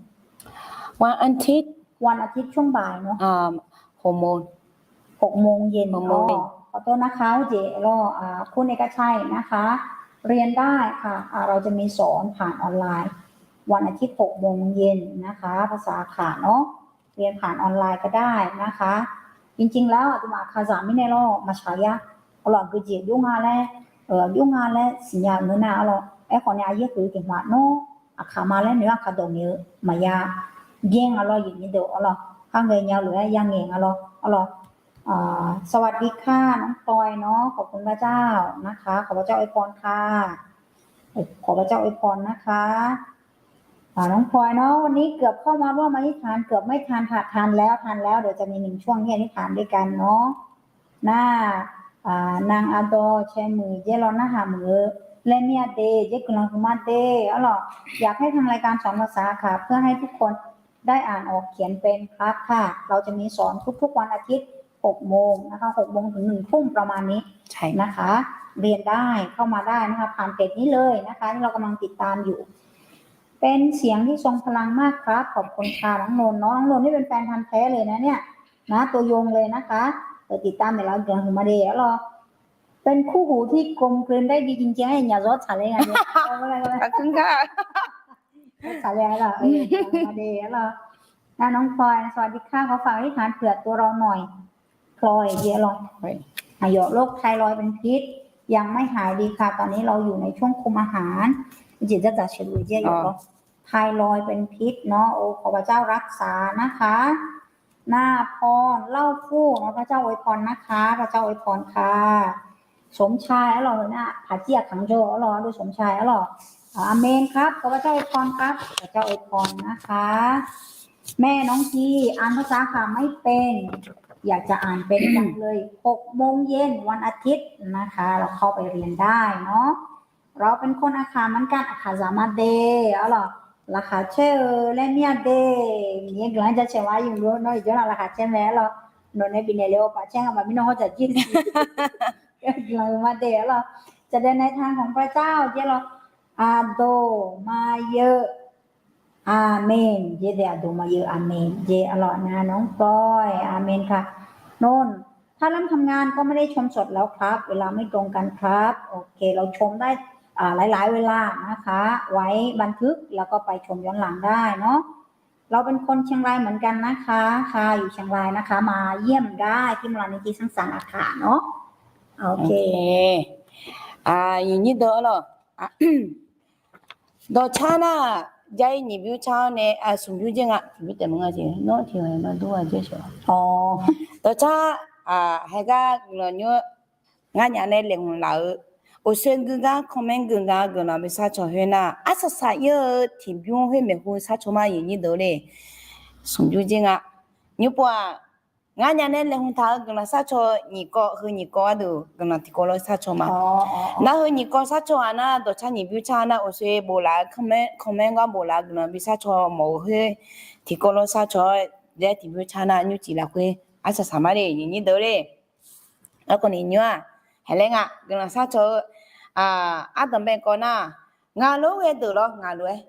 วันอาทิตย์ วันอาทิตย์ช่วงบ่ายเนาะ หกโมง หกโมงเย็น หกโมงเย็น อ๋อ ขอโทษนะคะ เจรอ อ่า คุณเอกชัยนะคะ เรียนได้ค่ะ อ่า เราจะมีสอนผ่านออนไลน์ วันอาทิตย์หกโมงเย็นนะคะ ภาษาอาข่าเนาะ เรียนผ่านออนไลน์ก็ได้นะคะ จริงๆแล้ว aqduimaf aqkaqzaq mirnae lawr maqshaq ya. Arlawq, aqgeujeq jov nga laer, jov nga laer siqnya-eu ngeur nar arlawq, aerkhawf nae aqyaer huiq-eu tiq hmq-aq, nawr aqkaq ma laer noeq-aer aqkaq dawq ngaeq-eu maqya. Byan nga lawr, aqyuif nyir deuq arlawq, kharngae nya-eu lof-aer ya ngaeq nga lawr arlawq. สวัสดีค่ะ น้องพลอย เนาะ ขอบคุณพระเจ้านะคะ ขอพระเจ้าอวยพรค่ะ ขอพระเจ้าอวยพรนะคะ น้องพลอยเนาะ วันนี้เกือบเข้ามาร่วมอธิษฐาน เกือบไม่ทัน ทันแล้ว ทันแล้ว เดี๋ยวจะมีหนึ่งช่วงที่อธิษฐานด้วยกันเนาะ nar, nang ardawq cae muiq jaer law narhaq muiq-eu laer mir-a de, jaer guiqlanq huiqma de arlawq. อยากให้ทางรายการสอนภาษาค่ะ เพื่อให้ทุกคนได้อ่านออกเขียนเป็นครับค่ะ เราจะมีสอนทุกๆวันอาทิตย์ หกโมงนะคะ หกโมงถึงหนึ่งทุ่ม ประมาณนี้นะคะ เรียนได้ เข้ามาได้นะคะ ผ่านเพจนี้เลยนะคะ ที่เรากำลังติดตามอยู่ เป็นเสียงที่ทรงพลังมากครับ ขอบคุณค่ะ น้องนนท์เนาะ น้องนนท์นี่เป็นแฟนพันธุ์แท้เลยนะเนี่ย นะ ตัวยงเลยนะคะ เออ ติดตามเดี๋ยวเราเดี๋ยวมาเดะแล้วรอ เป็นคู่หูที่กลมกลืนได้ดีจริงๆ ไอ้หยาซอสสาเลยไงเนี่ย ขอบคุณค่ะ ขอบคุณค่ะ สาเลยแล้วรอ เออ มาเดะแล้วรอ นะ น้องพลอย สวัสดีค่ะ ขอฝากอธิษฐานเผื่อตัวเราหน่อย พลอย เยอะหรอ อ่ะ หยอก โรคไทรอยด์เป็นพิษ ยังไม่หายดีค่ะ ตอนนี้เราอยู่ในช่วงคุมอาหาร จิตจะจัดเฉลี่ยเยอะหรอ ไทรอยด์เป็นพิษเนาะ โอ้ ขอพระเจ้ารักษานะคะ หน้าพร เล่าฟู่เนาะ พระเจ้าอวยพรนะคะ พระเจ้าอวยพรค่ะ สมชาย arlawq, หัวหน้า ผาเจี้ย ขังโจ arlawq, ดูสมชาย arlawq. อาเมนครับ ขอพระเจ้าอวยพรครับ ขอพระเจ้าอวยพรนะคะ แม่น้องพี อ่านภาษาอาข่าไม่เป็น อยากจะอ่านเป็นจังเลย หกโมงเย็น วันอาทิตย์นะคะ เราเข้าไปเรียนได้เนาะ เราเป็นคนอาข่าเหมือนกัน อาข่าสามารถเด arlawq, laqkhaq caer-eu laer mir-a de, Miqyaer guiqlanq jaceuq ma yuf lo, nawr iqjawr nar laqkhaq caer mae arlawq, nawq nae bifnaeq le-awr paf caer nga maqmir nawr hawr dzaq jir siq, guiqlanq ma de arlawq, จะเดินในทางของพระเจ้า jeq arlawq, aqdoq ma yeuv อาเมน jeq de, aqdoq ma yeuv อาเมน jeq arlawq, น้องพลอย อาเมนค่ะ นนท์ ถ้าเริ่มทำงานก็ไม่ได้ชมสดแล้วครับ เวลาไม่ตรงกันครับ โอเค เราชมได้ อ่า หลายๆ เวลานะคะ ไว้บันทึกแล้วก็ไปชมย้อนหลังได้เนาะ เราเป็นคนเชียงรายเหมือนกันนะคะ ค่ะ อยู่เชียงรายนะคะ มาเยี่ยมได้ที่มูลนิธิสร้างสรรค์อาข่าเนาะ โอเค โอเค อ่า อย่างนี้เด้อเหรอ Dawqcar nar, jair nyiq bymr car-awr nae, smq bymr jaer nga, tiqbymr taef maqnga jeq, nawr tiq ghaq-iq ma dur-a jaer shawq. Dawqcar, haegar guiqlanq nymr, ngar nyaf nae laeqhmq laf-eu, uqshoe gui gar comment gui gar guiqlanq bi sharcaw khoer nar, arsaq saq ir-eu tiqbymr khoer maeqhu sharcaw ma, aqyuif nyir deuq le. Smq bymr jaer nga. Nymr pov-aq, ngar nyaf nae laeqhmq taq-eu guiqlanq sharcaw nyiq kawv, heu nyiq kawv gharduq guiqlanq tiqkawv lawr sharcaw ma. Nar heu nyiq kawv sharcaw-aq nar, dawqcar nyiq bymr car nar, uqshoe bof laf-eu comment, comment gar bof laf-eu guiqlanq bi sharcaw mawf-eu khoer tiqkawv lawr sharcaw-aer, jaer tiqbymr car nar nymrcif lafkhoer arsaq saq ma le, aqyuif nyir deuq le. Arkhawf ni nymr-aq, haeq laer nga guiqlanq sharcaw-eu ardanqbae kawv nar, ngaq lof-aer ghae deuq lawr ngaq lof-aer,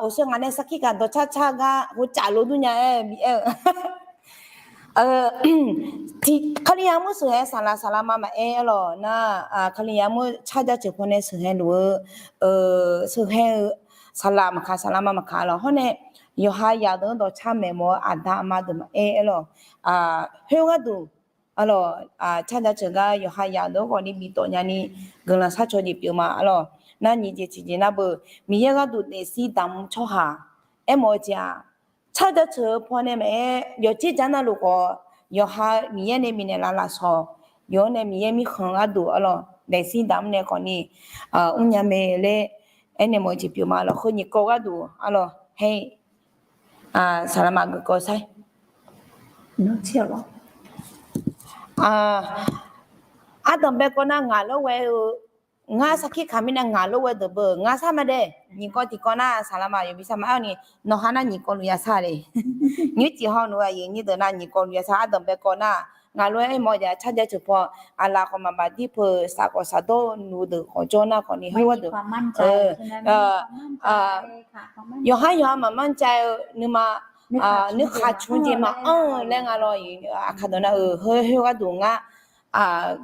uqshoe ngaq nae sarkir gaq dawqcar car gar hovcaf lof dur nya-aer bi aer-eu, Kalizaq mur sheuqhae saqlaq saqlaq ma maqaer arlawq nar, Kalizaq mur car jaceuq pawnae sheuqhae luf-eu, sheuqhae-eu saqlaq maqkaq, saqlaq ma maqkaq lawq. Hawr nae yawqha yaq deuq-anr dawqcar maeqmawf-eu aqda aqma deuq maqaer aer lawq. Khoer gharduq arlawq, car jaceuq gar yawqha yaq deuq-anr khawf ni bi tawf nyani guiqlanq sharcaw jeq pyeuf ma arlawq. Nar nyiq jeq tiqjeq nar beu, Miqyaer gharduq daefzir damq-eu tsawrhaq aermawf-eu jeq-aq, car jaceuq-eu pawnae maqaer, yawqjeq jaq navluf khawf, yawqha Miqyaer nae bifnaeq laf lafsawq, yawq-anr nae Miqyaer mirkhanq gharduq arlawq, daefzir damq-anr nae khawf ni mrnya mae laer aernaeq mawf-eu jeq pyeuf ma lawq. Heu nyiq kawv gharduq arlawq, haer, saqlaq ma geuf kawv sar Ardanqbae kawv nar ngaq lof ghae-eu, ngar sarkir kaq mirnae ngaq lof ghae deuq beu ngar sar ma dae. Nyiq kawv tiqkawv nar saqlaq ma yawbi sar ma-aer ni, nawqha nar nyiq kawv luf ya sar le. Nymrcif hawnmr-eu aqyuif nyir deuq nar nyiq kawv luf ya sar. Ardanqbae kawv nar ngaq lof-aer mawf-eu jeq car jaceuq paw, aqlaf khawf maqbaq dir peuq, saf khawf saf dawr luf deuq khawf jawr nar khawf ni heugar deuq yawqhar yawqha maqmanr caev-eu nuima, nuikhaq cmq jeq maqanr-eu laer nga lawr. Aqkaq dawq nar-euq heu heugar deuq ngar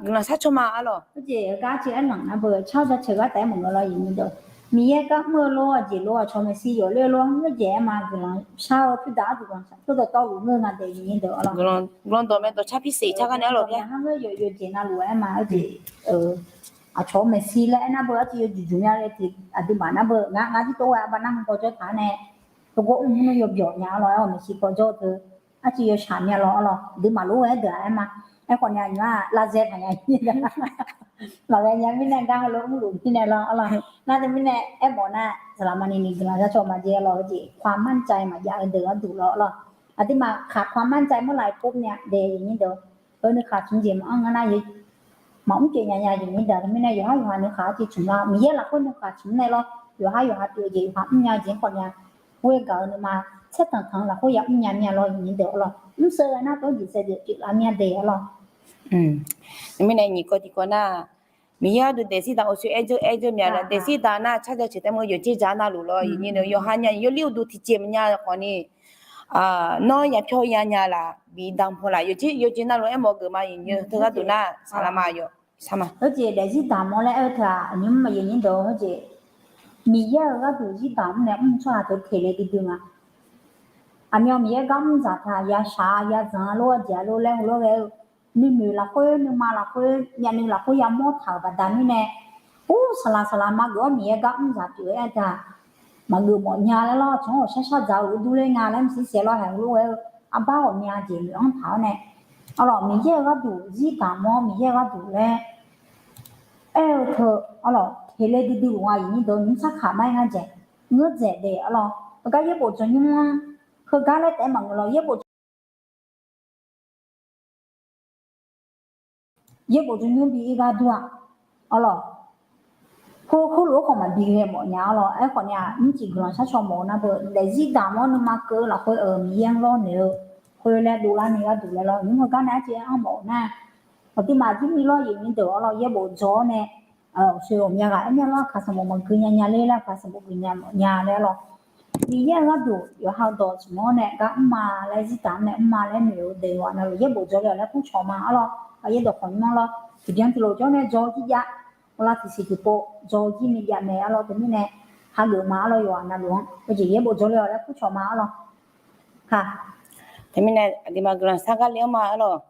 guiqlanq sharcaw ma arlawq. Jeq gar caev aerlanq nar beu car jaceuq gar taef-aer maqngeur lawr, iqnyir deuq. Miqyaer gar mr-eu lof-aer jeq lof-aer cawq maeqshi yawf ler lof-aer ngeur jeq-aer ma guiqlanq shar-eu pyur daq arduq guiqlanq shar pyur dawqtawvluf ngeur nga daef iqnyir deuq arlawq. Guiqlanq dawq mae dawqcar pirseq car gar nae arlawq. Yawqjeq navluf-aer ma-aer jeq aqcawq-eu maeqshi laer aernar beu arcuiv yawjuq juq mya le tiq aqduimaf nar beu ngar ngar jir tov ghae arbar nar hmq kawv jawr taq-a nae, tov gawr mr mr nar yawbyawq nya arlawq-aer-awq maeqshi kawv jawr-eu teu arcuiv yawshaq mya lawr arlawq. Aqduimaf lof-aer deuq-aq aer ma. Aerkhawf ni aqnyir-aq lavzae taq nya-ir maqghae nya mirnae gar heulof mrluf mirnae lawr arlawq. Nar teumirnae aermawf nar saqlaq maqni ni guiqlanq sharcaw maqjae lawr-eu jeq ความมั่นใจ maqjav-eu deuq gharduq lawr arlawq. Aqduimaf khaq ความมั่นใจ mawrlaf-eu pov nya daef iqnyir deuq. Heu nuikhaq cmq jeq maqanr nga nar maqmr pyeuf nya nya iqnyir deuq. Teumirnae yawqhar yawqha nuikhaq arcuiv cmq lar Miqyaer lafkhoer nuikhaq cmq nae lawr. Yawqhar yawqha pyeuf-eu jeq yawqha mrnya-eu jeq-anr khawf nya. Khoergaq-eu nuima tsaertanq tanq-eu lafkhoer ya mrnya mya lawr iqnyir deuq arlawq. Mr sheu-eu nar tov jeq saevdzeuf pyeuflar mya daef arlawq. Mirnae nyiq kawv tiqkawv nar, Miqyaer gharduq daefzir daq-awr sher aer dzeur aer dzeur mya lawr. Daefzir daq nar car jaceuq taef mawr yawqjeq jaq navluf lawr iqnyir deuq yawqha nya yawlir uqduq tiqjeq maqnya khawf ni, nawr ya pyawr ya nya laf bidaq paw laf yawqjeq yawqjeq navluf aermawf geuf ma iqnyir teu gharduq nar saqlaq ma yawf sar ma. Heujeq daefzir daq mawr laer aer-eu teu-aq aqnyir mr ma iqnyir deuq heujeq Miqyaer-euq gharduq zir daq mr nae mr tsawrhaq teu teq le duidui nga. Aqmyan Miqyaer gar mr dzaq taq yashaq-a yazanq-a lof-aer jeq-a lof laer heulof ghae-eu nuinoeq lafkhoer nuima lafkhoer myavnuiv lafkhoer yamawr taq-euq baqda mirnae, ur saqlaq saqlaq maqgeuf-awr Miqyaer gar mr dzaq pyeuf-aer aer taq maqgeuf mawf nya laer lawr. Tsanr-awq shar shar dzaq-eu uqdur ler nga laer maqsiq saeq lawr haeq heulof ghae-eu arbar ghawqmya jeq noeq-anr taq-awr nae, arlawq Miqyaer-euq gharduq zir daq mawr Miqyaer-euq gharduq laer aer-eu teu, arlawq teq le duidui luf nga iqnyir deuq nymr sarkaq maqaer ngar dzaeq ngeur dzaeq daef arlawq. Heugar yaerbof dzawrnymr-anr heugar laer taef-aer maqngeur lawr yaerbof yaerbof dzawrnymr bi ir gar dur-aq arlawq. Khoer khoerlof-aer khawf maqbi ghae mawf nya arlawq. Aerkhawf ni-aq nymrcif guiqlanq sharcaw mawf-eu nar beu daefzir daq mawr nuima keuv-eu lafkhoer-euq Miqyaer-anr lawrnaeq-eu khoer laer dovlar ni gharduq laer lawr nymr heugar nae arcuiv-aer anr mawf-eu nar, aqduimaf jir ni lawr iqnyir deuq arlawq yaerbof dzaw-awr nae, aqshoe ghawqmya ghaq aer nya lawr aqkaq sanqbof maqgui nya nya ler laer aqkaq sanqbof gui nya mawf nya laer arlawq. Miqyaer-euq gharduq yawqha-eu dawq smq-awr nae gar mr ma laer zir daq-anr nae mr ma laer noeq-eu daeq yawqghaq navluf yaerbof dzaw le-awq laer kur cawq ma arlawq. Aqyaer dawqkawq nymr-anr lawr tiqbyan tiqlof jawr nae dzaw-eu jir jav, ghawqlav tiqsiq tiqpov dzaw-eu jir ni jav mae arlawq. Teumirnae hageuf ma arlawq yawqghaq navluf-anr heujeq yaerbof dzaw le-awq laer kur cawq ma arlawq. Ka teumirnae aqduimaf guiqlanq shar gar le-anr ma arlawq.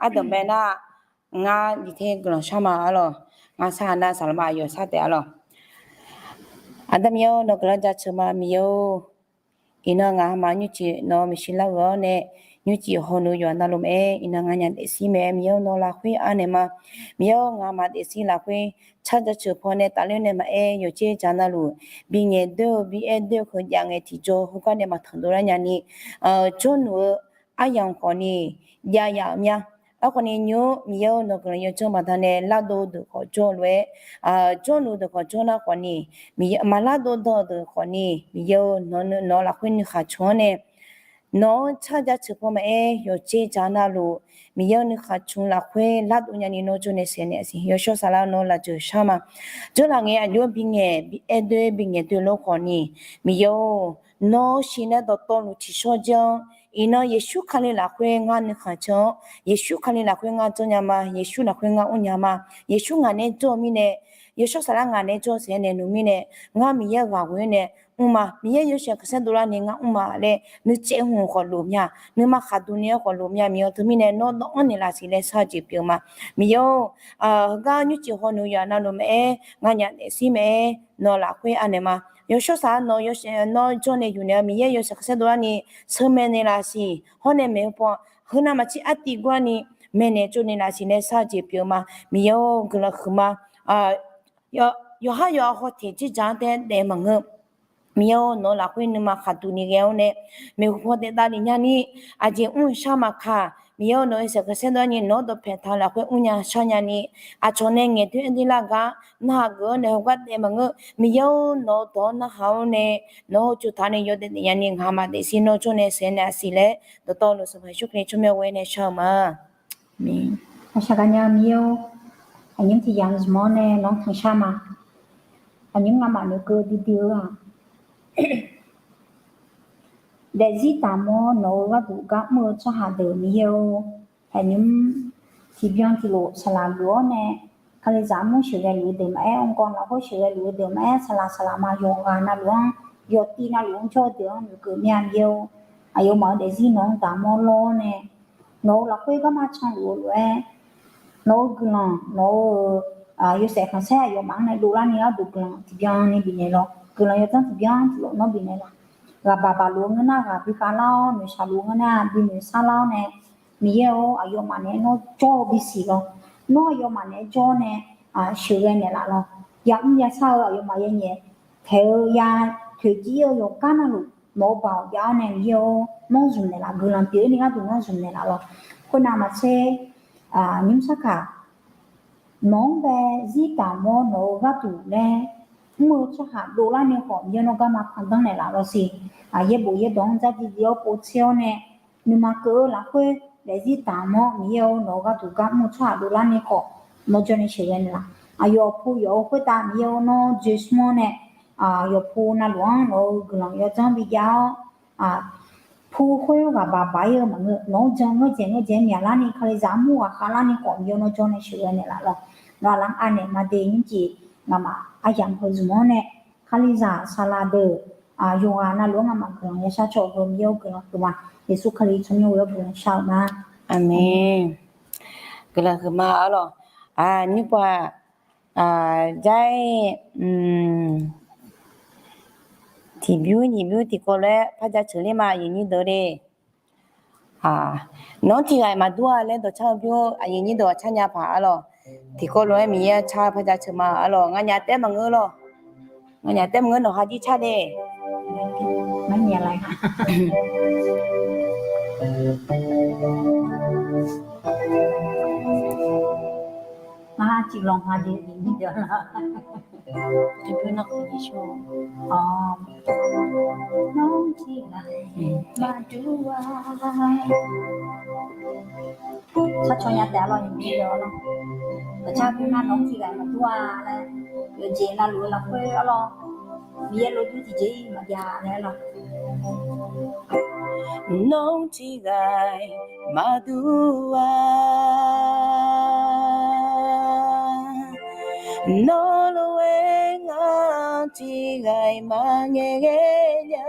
Ardanqbae nar ngar diqter guiqlanq shar ma arlawq. Ngar shar nar saqlaq ma yawf shar taef arlawq. Aqda Miqyaer-or nawq guiqlanq jaceuq ma Miqyaer-or. Iqnan ngaq hama nymrcif nawq maeqshi lar-euq-awr nae nymrcif hawluf yawqha navluf mae. Iqnan nganyaf daefzir mae Miqyaer-or nawq lafkhoer arnaeq ma. Miqyaer-or ngaq hama daefzir lafkhoer car jaceuq paw nae tafler nae maqaer yawqjeq jaq navluf bingaeq doer-eu bi aer doer-eu keujav ngae tiqjawr heugar nae maqtanq dovlar nyani jawrluf-eu aryamq khawf ni jav yaf-euq mya. Aerkhawf ni nymr Miqyaer-or nawq guiqlanq yawdzanr baqdanae lardov deuq khawf jawr lof-aer jawrluf deuq khawf jawr nar khawf ni maqlar dov dawq deuq khawf ni Miqyaer-or nawq lafkhoer nuikhaq cmq-anr nae nawq-anr car jaceuq paw maqaer yawqjeq jaq navluf Miqyaer-or nuikhaq cmq lafkhoer lardov nyani nawr jawr nae saef naeq siq yawshawr saflar nawr lafjeuq shar ma. Jawrlaf ngae aqjox-aer bingaeq bi aer doer bingaeq doer lof khawf ni Miqyaer-or nawr shiq nae dawqtawvluf tiqshawr jir-anr iqnan Yeqsur Kali lafkhoer ngar nuikhaq cmq-anr Yeqsur Kali lafkhoer ngar janrnya ma. Yeqsur lafkhoer ngar mrnya ma. Yeqsur ngaq nae jawr-eu mirnae Yawshawr Saflar ngaq nae jawr-eu siq-aer nae nui mirnae, ngar Miqyaer-euq ghaq ghoe-awr nae mrma, Miqyaer yawshaef khanqsaer dovlar ni ngar mrma laer nuicaev hmq khawf lof mya, nuima khaqduq ni-aer khawf lof mya, Miqyaer-eu teumirnae nawr dawvanr naeqlaf siq laer shar-eu jeq pyeuf ma. Miqyaer-or, heugar nymrcif hawneuq yaf navluf maqaer, nganyaf daefzir maqaer, nawq lafkhoer anaeq ma. Yawshawr Saflar nawq yawshaef nawr jawr nae yuf naeq-eu Miqyaer yawshaef khanqsaer dovlar ni sheumaeq naeqlaf siq, hawr nae maeqhu paw heunav maqtser artiv gurlar ni maeqnaeq tsovnaeq laf siq laer shar-eu jeq pyeuf ma. Miqyaer-or, guiqlanq huiqma. Yawqhar yawqha hawteq dzerdzaq-anr taef-aer daef maqngeur. Miqyaer-or, nawq-eu lafkhoer nuima khaqduq ni ghae-awr nae maeqhu paw daef davlef nyani, aqjeq mr-eu shar maqkaq, Miqyaer-or, nawq-eu yawshaef khanqsaer dovlar ni nawq-anr dawqpaeq taq-eu lafkhoer mrnya sharnya ni, aqcawq nae ngaeqdoer-aer dirlar gar narhaq geuf-awr nae heugar daef maqngeur. Miqyaer-or, nawq-eu dawq-anr narhaq-awr nae nawq-eu cuf taq nae yawdaef daef nyani ngaq maqdaef shir nawr jawr nae sheuqnaeq-a siq laer dawqtawvluf Sanqpaq Yeqsur Kali tsawrmyanr ghoe-awr nae shar-eu ma. Aqshaq gaqnya Miqyaer-or, aqnymr tiq yamq zmq-awr nae nawq-anr tanqshar ma. Aqnymr ngamaf noeqkeuv duidui-eu-aq, daefzir daqmawr nawq-eu gharduq gar mr-eu tsawrhaq deuq Miqyaer-or, aqnymr tiqbyan tiqlof saqlaq luf-awr nae, Kalizaq armur sheuqghae luf-eu deuq maqaer, mqgawq lafkhoer sheuqghae luf-eu deuq maqaer, saqlaq saqlaq ma yawqghaq navluf-anr, yawqtiv navluf-anr jawr-eu deuq-anr noeqkeuv mya Miqyaer-or, aqyawfmaf-euq daefzir nawq-anr daqmawr lawr-awr nae, nawq-eu lafkhoer garma canluf-eu lof-aer, nawq-eu guiqlanq, nawq-eu yawshaef khanqsaer aqyawfmaf-anr nae dovlar ni gharduq guiqlanq tiqbyan ni bifnaeq lawq. Guiqlanq yawdzanr tiqbyan tiqlof nawr bifnaeq lawq. Ghaq baq baq luf-eu ngeur nar ghaq bi khavlar-awr, noeqshaq luf-eu ngeur nar binoeq sarlar-awr nae, Miqyaer-or, aqyawfmaf naeq-aer nawr jawr-eu bisiq lawq. Nawr aqyawfmaf naeq-aer jawr nae sheuqghae naeqlaf lawq. Yamr yashar-eu aqyawfmaf yaer nyaef taeq-eu ya toeqjir-eu yawqgar navluf nawq-eu baoq jav-awr nae Miqyaer-or, nawr zmq naeqlaf, guiqlanq pyeuf-ir ni gharduq nawr zmq naeqlaf lawq. Khoernav maqtser, nymr sarkaq nawq-anr bae zir daqmawr nawq-eu gharduq laer mr-eu tsawrhaq dovlar nae khawf Miqyaer nawr garma pandanr naeqlaf lawq siq. Yaerbof yaerdawq-anr dzardziv dziv-awr povtser-awr nae, nuima keuv-eu lafkhoer daefzir daqmawr Miqyaer-or, nawq-eu gharduq gar mr-eu tsawrhaq dovlar nae khawf nawr jawr nae sheuqghae naeqlaf. Aqyawf pu yawf-eu khoertav Miqyaer-or, nawr dzoersmr-awr nae, yawf pu navluf-anr nawq-eu guiqlanq yawdzanr bi jav-awr, pu khoer ghaq baq baq-ir-eu maqngeur, nawq-anr jan ngeur dzaeq ngeur dzaeq-aer myaqlar ni Kalizaq armur ghaqkhav lar ni khawf Miqyaer nawr jawr nae sheuqghae naeqlaf lawq. Nawq-aq lar-anr anaeq maqde nymrjeq ngamaf aryamq heu zmq-anr nae, Kalizaq saqlaq deuq yawqghaq navluf-anr ngamaf guiqlanq yashar cawq-eu heu Miqyaer-or guiqlanq huiqma. Yeqsur Kali tsawrmyanr ghoe-awr guiqlanq shar-eu ma. Aqmeq. Guiqlanq huiqma arlawq. Nymrpov-aq, jair, tiqbymr nyiqbymr tiqkawv lof-aer par jaceuq ler ma, aqyuif nyir deuq le. Nawq-anr tiqghaq-iq maqdur-a laer dawqcar-eu bymr aqyuif nyir deuq ghaq car nya paq arlawq. Tiqkawv lof-aer Miqyaer car par jaceuq ma arlawq. Nganyaf taef maqngeur lawq. Nganyaf taef maqngeur, nawq ha jir car de. Maq ha tiqlanq ha de. Nawr tiqghaq-iq maqdur-a. Sharcaw nya taef-a lawq, nyiq mir deuq-awr lawr. Dawqcar bymr nar nawr tiqghaq-iq maqdur-a laer, yawqjeq navluf-eu lafkhoer arlawr, Miqyaer lof dur tiqjeq-iq maqjav nae arlawr. Nawr tiqghaq-iq maqdur-a. Nawr lof-aer ngar tiqghaq-iq maqngaeq ghae nya.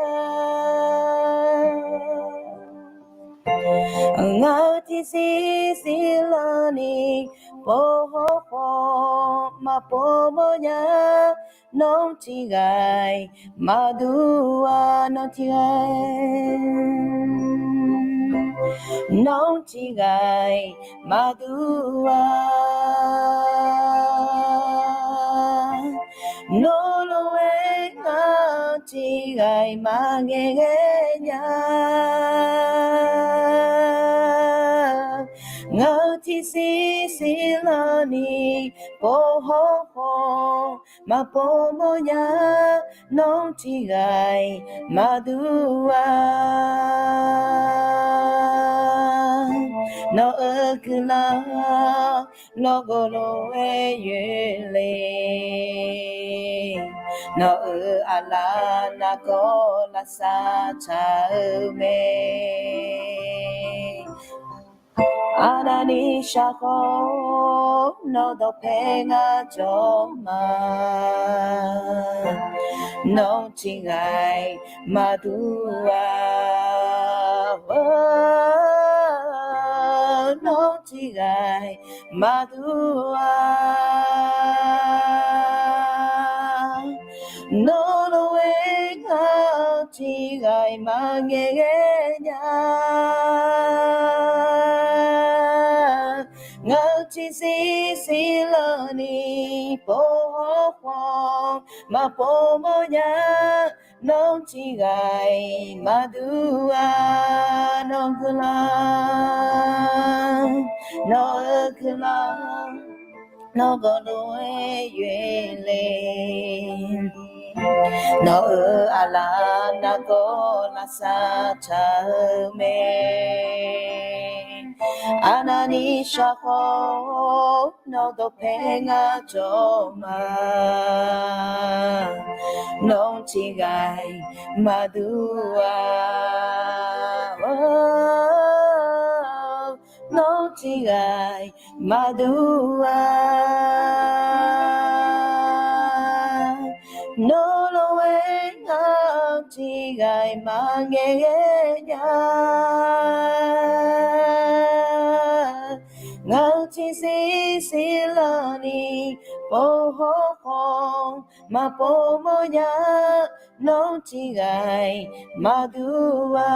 Ngaq-euq tiqsiq siqlanr ni pov hawr khawf maqpov mawrnya. Nawr tiqghaq-iq maqdur-a, nawr tiqghaq-iq, nawr tiqghaq-iq maqdur-a. Nawr lof-aer ngar tiqghaq-iq maqngaeq ghae nya. Ngaq-euq tiqsiq siqlanr ni pov hawr khawf maqpov mawrnya. Nawr tiqghaq-iq maqdur-a. Nawq-euq guiqlanq nawq ghof lof-aer yoerle. Nawq-euq aqlaf nargawr lavsav tsaq-eu mae. Aqnavni shaqkhawr nawr dawqpae ngar jawr ma. Nawr tiqghaq maqdur-a, nawr tiqghaq maqdur-a. Nawr lof-aer ngar tiqghaq-iq maqngaeq ghae nya. Ngaq-euq tiqsiq siqlanni pov hawr khawf maqpov mawrnya. Nawr tiqghaq-iq maqdur-a. Nawr guiqlanq, nawr-eu guiqlanq, nawr gawqlof-aer yoeq le. Nawq-euq aqlaf nargawr lavsav taq-eu mae. Aqnavni shaqkhawr nawr dawqpae ngar jawr ma. Nawr tiqghaq-iq maqdur-a, nawr tiqghaq-iq maqdur-a. Nawr lof-aer ngar tiqghaq-iq maqngaeq ghae nya. Ngaq-euq tiqsiq siqlanni pov hawr khawf maqpov mawrnya. Nawr tiqghaq-iq maqdur-a.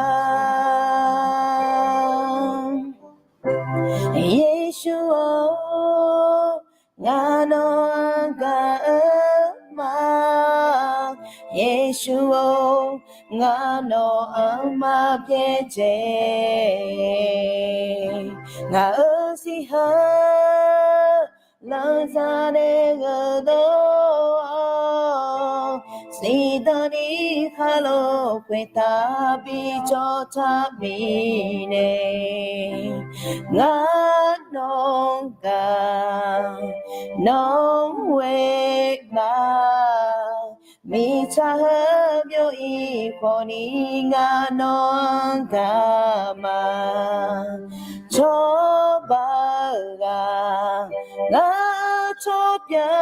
Yeqsur-or, ngar nawq-anr gaq-eu ma. Yeqsur-or, ngar nawq-anr maqbyaer dzaeq. Ngaq-euq siqhaq lanqzaq nae gheudov-awr, siqdanq ni khaqlo khoeqtaq bi jawr taq bifnaeq. Ngar nawq-anr gaq, nawq-anr ghoe ma. Mirtsaq heu byov-ir khawf ni ngar nawq-anr gaq ma. Cawba-eu ghaq ngar cawba-awr,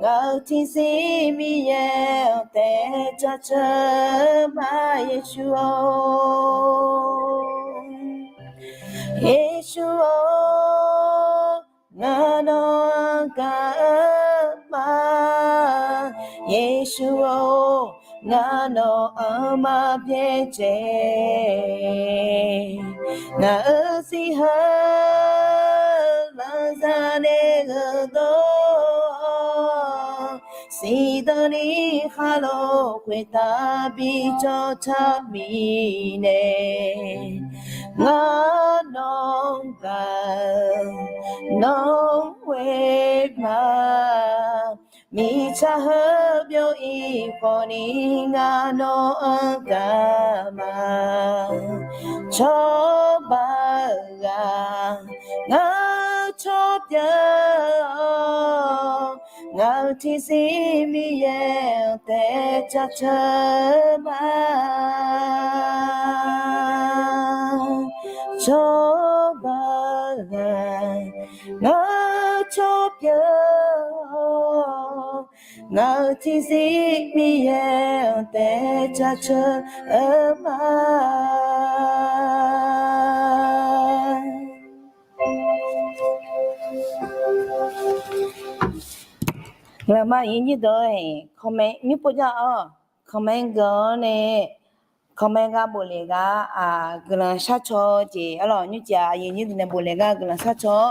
ngaq-euq tiqzir Miqyaer anr taef jaceuq ma. Yeqsur-or, Yeqsur-or, ngar nawq-anr gaq-eu ma. Yeqsur-or, ngar nawq-anr maqbyaer dzaeq. Ngaq-euq siqhaq lanqzaq nae gheudov-awr, siqdanq ni khaqlo khoeqtaq bi jawr taq bifnaeq. Ngar nawq-anr gaq, nawq-anr ghoe ma. Mirtsaq heu byov-ir khawf ni ngar nawq-anr gaq ma. Cawba-eu ghaq ngar cawba-awr, ngaq-euq tiqzir Miqyaer anr taef jaceuq ma. Cawba-eu ghaq ngar cawba-awr, ngaq-euq tiqzir Miqyaer anr taef jaceuq-eu ma. Guiqlanq ma, aqyuif aqnyir deuq-aer, comment nymr pov jar-awr, comment gui-awr nae, comment gar bofle gar, guiqlanq sharcaw-eu jeq arlawq, nymrcif-aq aqyuif aqnyir deuq nae bofle gar guiqlanq sharcaw-awr,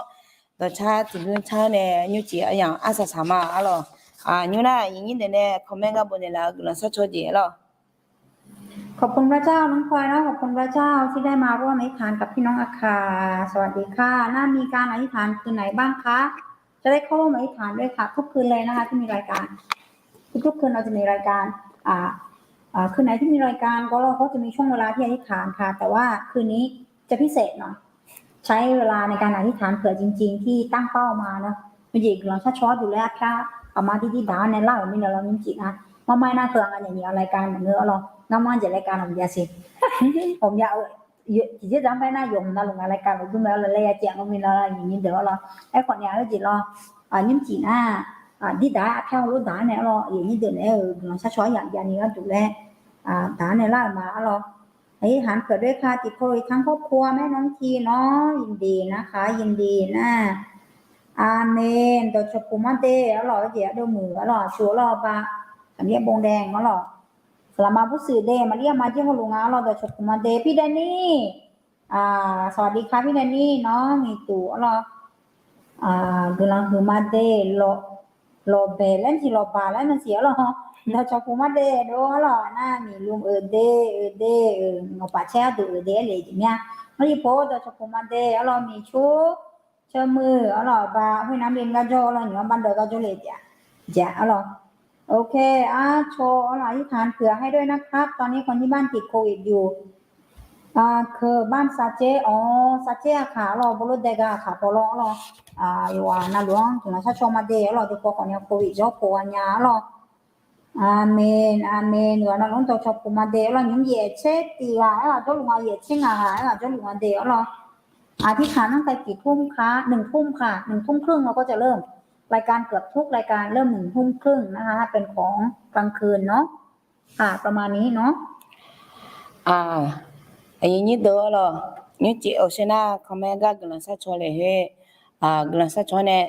dawqcar tiqbymr car nae nymrcif aryamq arsaq saq ma arlawq. Nymr nar aqyuif aqnyir deuq nae comment gar bofle laf-eu guiqlanq sharcaw jeq arlawq. ขอบคุณพระเจ้า น้องพลอยเนาะ ขอบคุณพระเจ้าที่ได้มาร่วมอธิษฐานกับพี่น้องอาคา สวัสดีค่ะ น่ามีการอธิษฐานคืนไหนบ้างคะ จะได้เข้าร่วมอธิษฐานด้วยค่ะ ทุกคืนเลยนะคะที่มีรายการ ทุกๆคืนเราจะมีรายการ อ่า อ่า คืนไหนที่มีรายการก็เราก็จะมีช่วงเวลาที่อธิษฐานค่ะ แต่ว่าคืนนี้จะพิเศษหน่อย ใช้เวลาในการอธิษฐานเผื่อจริงๆ ที่ตั้งเป้ามาเนอะ มันจะอีกหลังชาติชอตอยู่แล้ว พระเอามาที่ที่ด่าในเล่าไม่เนอะ เราจริงๆนะ มาไม่น่าเคืองอันอย่างนี้ รายการเหมือนเนอะ เราน้ำมันจะรายการผมยาสิ ผมยาเอ่ย tiqjeq dzaq-anr bae nar yawqhmq navluf ngaq รายการ lafdur mae arlawq laer ya caev-anr mirnae lar yawnyir deuq arlawq. Aerkhawf ni-aq, heujeq lawr, nymrcif nar, aqdir daq-aer aqpyar heulof daq-ar nae arlawq, yawnyir deuq naeq-aer-euq guiqlanq sharcaw-aer yamq javni gharduq laer, daq-ar nae lar-euq ma arlawq. ยินดีนะคะ ยินดีนะ อาเมน dawqcawq puq mar de arlawq, heujeq ardov muiq arlawq, aqcawq arlawq ba, สำเนียง บงแดง arlawq. Saqlaqma bursuiq de, maqlir yama jir hawluf nga arlawq, dawqcawq puq mar de, พี่แดนนี่ สวัสดีค่ะ พี่แดนนี่ nawr miqtuq arlawq. Guiqlanq huiqma de, lawqbaeq laer maqsiq, lawqbaq laer maqsiq arlawq, dawqcawq puq mar de dov arlawq, nar miqlum-euq de, euq de, euq ngawqpaf caer gharduq euq de aer le jeq mir-a. Arlawq, dawqcawq puq mar de arlawq, miqcur, cawmuiq arlawq, ba khoernav mr le mr gar jawr arlawq, nymq-anr bar dawv gar jawr le jeq-a, jeq arlawq. โอเค arcaw arlawq, อธิษฐานเผื่อให้ด้วยนะครับ ตอนนี้คนที่บ้านติดโควิดอยู่ คือบ้านซาเจ๊ อ๋อ ซาเจ๊ aqkaq arlawq, Bawrlawr dae ga aqkaq paw lawr arlawq. Yawqghaq navluf-anr guiqlanq sharcaw mar de arlawq, dawqpaw khawf ni โควิด jawr pof gha nya arlawq. Aqmeq, aqmeq. Yawqghaq navluf-anr dawqcawq puq mar de arlawq, nymq yaef caer tiq ghaq aer-aq jawrluf nga, yaef caer ngaq ghaq aer-aq jawrluf nga de arlawq. อธิษฐานตั้งแต่กี่ทุ่มคะ หนึ่งทุ่มค่ะ หนึ่งทุ่มครึ่งเราก็จะเริ่ม รายการเกือบทุกรายการเริ่มหนึ่งทุ่มครึ่งนะคะ เป็นของกลางคืนเนาะ ประมาณนี้เนาะ Aqyuif nyir deuq arlawq, nymrcif awqsher nar kawmae gar guiqlanq sharcaw le her, guiqlanq sharcaw nae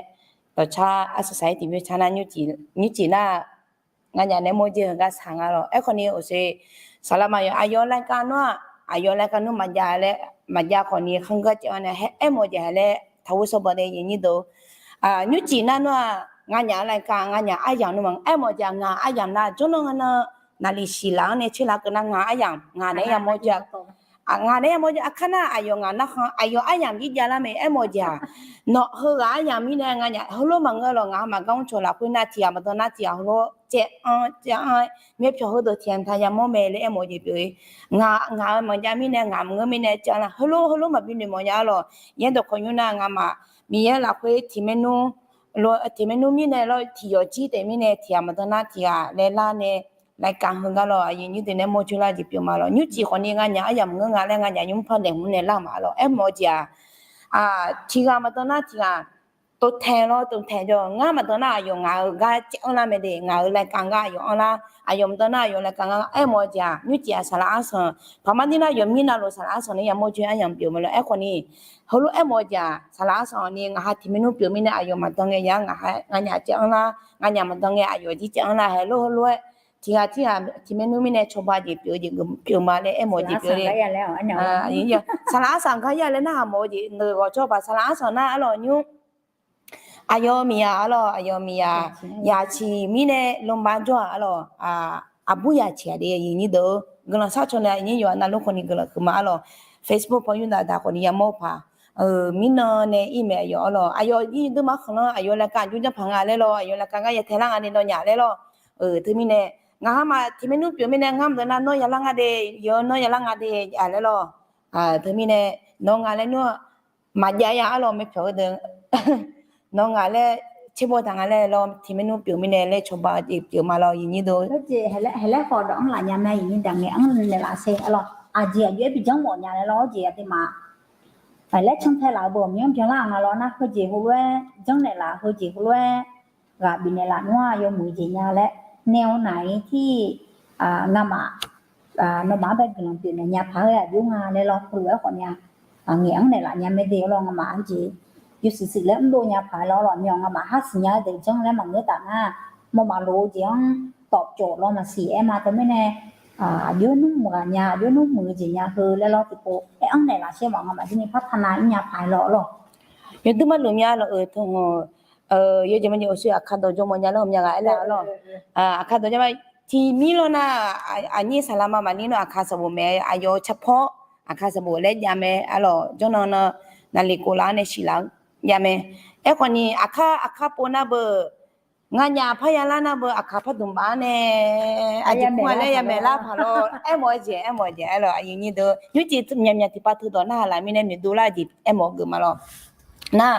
dawqcar arsaq saq-ir tiqbymr car nar, nymrcif nar nganyaf nae mawrjeq heugar saq nga lawq. Aerkhawf ni awqsher saqlaqma yawf aqyawf รายการ nar-aq, aqyawf รายการ nar maqjav laer, maqjav khawf ni khanr gar caev-anr nae aermawf jeq ha laer taqghoer sawrbaw nae yawnyir deuq, nymrcif nar nar-aq, nganyaf รายการ nganyaf aryamq nar ma aermawf jeq-aq, ngaq aryamq nar jawrnan nga nar, naqliq siqlaq-anr nae tserlaq keuv nar ngaq aryamq, ngaq naeq-aer yamawr jeq ngaq naeq-aer yamawr jeq, aqkar nar aqyawf ngaq narkhan aqyawf aryamq jir javlar mae aermawf jeq-aq, nawq heughaq aryamq mirnae nganyaf heulof maqngeur lawq, ngaq-anr maqgar mrcawq lafkhoer nar tiq ghaq maqdan nar tiq ghaq heulof caev-anr caev-anr-aer, myavpyawq heudeuq tiq ghaq maqtaq yamawr mae laer aermawf jeq pyeuf-eu. Ngaq, ngaq-euq maqjav mirnae, ngaq maqngeur mirnae caev-anr nar heulof heulof maqbi noeqmawf nya-a lawq. Yaerdawq khawqnymr nar ngamaf Miqyaer lafkhoer tiq maernmr, tiq maernmr mirnae lawr, tiq yawf jir taef mirnae tiq ghaq maqdan nar tiq ghaq laer lar nae รายการ heugar lawq, aqyuif nyir deuq nae mawrjoe lar jeq pyeuf ma lawq. Nymrcif khawf ni nganyaf aryamq ngeur nga laer nganyaf nymr par daeq hmq nae lar ma lawq. Aermawf-eu jeq-aq, tiq ghaq maqdan nar tiq ghaq tov taeq lawr, tov taeq jawr, ngar maqdan nar aqyawf ngaq-euq gar caev-anr lar mae de, ngaq-euq รายการ gar aqyawf anr lar, aqyawf maqdan nar aqyawf รายการ gar aermawf-eu jeq-aq, nymrcif-aq saqlaq arsanq paqmar dir nar yawqmir navluf saqlaq arsanq nae yamawr joe aryamq pyeuf ma lawq. Aerkhawf ni heulof aermawf-eu jeq-aq, saqlaq arsanq ni ngaq ha tiq maernmr pyeuf mirnae aqyawf maqdan ngae ya ngaq ha nganyaf caev-anr lar, nganyaf maqdan ngae aqyawf jir caev-anr lar, heulof heulof-aer tiq ghaq tirghaq tiq maernmr mirnae cawba jeq pyeuf-eu jeq pyeuf ma laer aermawf jeq pyeuf le. Saqlaq arsanq gar ya laer narhaq mawf-eu jeq, neuq ghawqjawr baq saqlaq arsanq nar arlawq nymr aqyawf miqyaq arlawq, aqyawf miqyaq yaqciq mirnae โรงพยาบาล jawr-aq arlawq, aqbur yaqciq-aq de, aqyuif nyir deuq-eu guiqlanq sharcaw nae aqnyir yawqha navluf khawf ni guiqlanq huiqma arlawq. Facebook paw yurdaq daq khawf ni yamawr paq-euq mirnan nae ir maeq aqyawf arlawq, aqyawf ir dui ma khanqlanr aqyawf รายการ aqjox janrpaq nga laer lawr, aqyawf รายการ gar ya tae lar nga de nawnyaf laer lawr. Teumirnae ngaq ha ma tiq maernmr pyeuf mirnae ngar maqdeuv nar nawr yalar nga de, yawr nawr yalar nga de-a laer lawr. Teumirnae nawr nga laer nmr-aq maqjav ya arlawq, myavpyawq-eu deuq nawr nga laer tserbawr taq nga laer lawr, tiq maernmr pyeuf mirnae laer cawba jeq pyeuf ma lawr, aqyuif nyir deuq. Heujeq haiq laer khawf dawq-anr laf nya mae, aqyuif nyir deuq ngaeq-anr naeqlaf sher arlawq, aqjeq aqjox-aer bi janrmawf nya laer lawr, heujeq aqduimaf laer cantae laf-eu bawq myanr byanlar-eu nga lawr nar, heujeq heulof-aer janrnaeq laf, heujeq heulof-aer ghaq bifnaeq laf nmr-aq yawmuiq jeq nya laer nae-eu naq-ir tir, ngamaf nawmaf-anr bae guiqlanq pyeuf naeq nya paq-aer aqjox nga laer lawr, heulof-aer khawf nya ngaeq-anr naeqlaf nya mae de lawr, ngamaf heujeq yawshuif shuif laer mrdov nya paq-aer lawr lawq, myawq ngamaf har siqnya-eu deuq janr laer maqngeur taf nar, mawmaf lof-eu jeq-anr tawfcawf lawr maqsiq-aer ma. Teumirnae aqjox nmr muiq ghaq nya, aqjox nmr muiq-eu jeq nya heu laer lawr tiqpov aer-anr naeqlaf sher maf, ngamaf jirni par taq nar ir nya paq-aer lawr lawq. Yawduq marluf mya lawq-euq teu-anr, yawjeq maqjeq awqshoe aqkar dawq jawr mawf nya laer hawmya ghaq aer lar lawq. Aqkar dawq jawr ma, tiq mir lawr nar, aqnyir saqlaq ma maqnir nar aqkar sanqbof mae, aqyawf-eu carpawr aqkar sanqbof laer jav mae arlawq, jawrnan nan naqliq kof laf-anr nae siqlaf-anr jav mae. Aerkhawf ni aqkar aqkar pov nar beu, nganyaf parya lar nar beu, aqkar par dmq baf-anr nae aqjeq kur-a laer ya maeq lar paq lawr, aermawf-eu jeq aermawf-eu jeq aer lawq, aqyuif nyir deuq nymrcif myaqmyaq tiqpav teudawq narhaq laf mirnae noeqdov lar jeq aermawf-eu geuf ma lawq. Nar,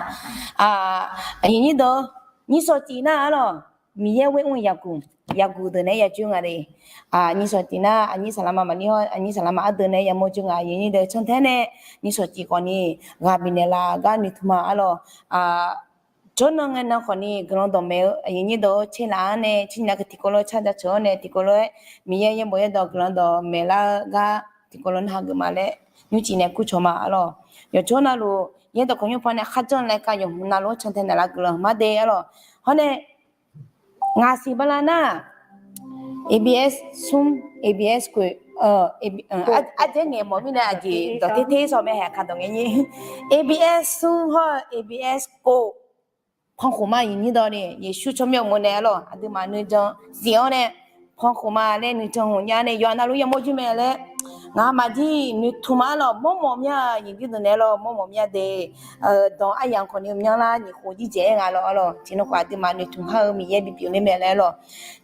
aqyuif nyir deuq, nyir shawr cif nar arlawq, Miqyaer ghoer mr-eu yaqguq, yaqguq deuq naeq-aer yajoer nga de. Aqnyir sawqtiq nar, aqnyir saqlaqma maqlir hawr, aqnyir saqlaqma ardeuv naeq-aer yamawr joer nga. Aqyuif aqnyir deuq cantae nae, nyir sawqtiq khawfni ghaq bifnaeq laf gar noeqtmq ma arlawq. Jawrnan ngae nan khawfni guiqlanq dawqmaeq-eu aqyuif aqnyir deuq-or, tserlaf-anr nae tsernyaf keuv tiqkawv lof-aer car jaceuq-awr nae tiqkawv lof-aer Miqyaer yaerbof yaerdawq guiqlanq dawqmaeq lar-eu gar tiqkawv lof narhaq geuf ma laer nymrcif nae kurcawq ma arlawq. Yawqjawr navluf yaerdawq kawq nymr pan nae kharjanr laer ka yawqhmq navluf-anr cantae naeqlaf guiqlanq mar de arlawq. Hawr nae ngaq siq bala nar, A B S smr, A B S koeq, ardzaer ngaeq mawf mirnae aqjeq dawq ter ter sawq mae haeq ka dawq ngae nyir. A B S smr hawr-eu A B S kof, pankhof ma aqyuif aqnyir deuq ni Yeqsur tsawrmyanr uqmov nae arlawq aqduimaf nuijan zif-anr nae pankhof ma laer nuijan hmq nya nae yawqha navluf yamawr joer mae laer ngaq maqjir noeqtmq ma arlawq. Mawrmawf mya aqyuif aqnyir deuq naeq arlawq, mawrmawf mya de. Danq aryamq khawfni myanrlar nyiq khof jir dzaeq-aer nga lawr arlawq. Tiqnan khawf aqduimaf noeqtmq har-eu Miqyaer bipyeuf ler mae laer arlawq.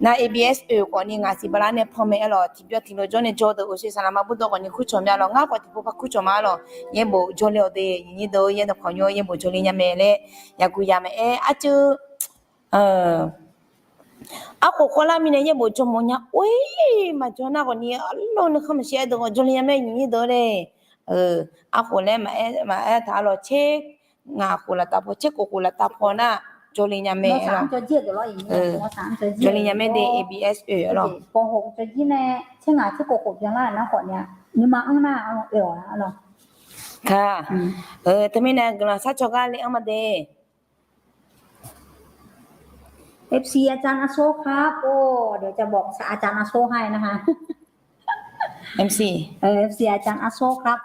Nar A B S oeq khawfni ngaq siq bala nae pan mae arlawq. Tiqbyan tiqlof jawr nae jawr deuq uqshoe saqlaqma burdawr khawfni kurcawq mya lawq. Ngar khawf tiqpov par kurcawq ma arlawq. Yaerbof jawrle-awq de aqyuif aqnyir deuq-or, yaerdawq kawq nymr yaerbof jawrle nya mae laer yaqguq yaq maqaer arcuiv arkhof khawvlar mirnae yaerbof jawrmawf nya oe maqjawr nar khawfni arlawr nuikhanr maqshir-aer deuq khawf jawrle nya mae aqyuif aqnyir deuq-or le. Arkhof laer maqaer taq arlawq tser ngaq khof laftav paw tser kof khof laftav paw nar jawrle nya mae. Jawrle nya mae de A B S oeq arlawq. Ka, teumirnae guiqlanq sharcaw gar le-anr ma de. เอฟซี อาจารย์อาโซครับ โอ้ เดี๋ยวจะบอกอาจารย์อาโซให้นะคะ MC เออ เอฟซี อาจารย์อาโซครับ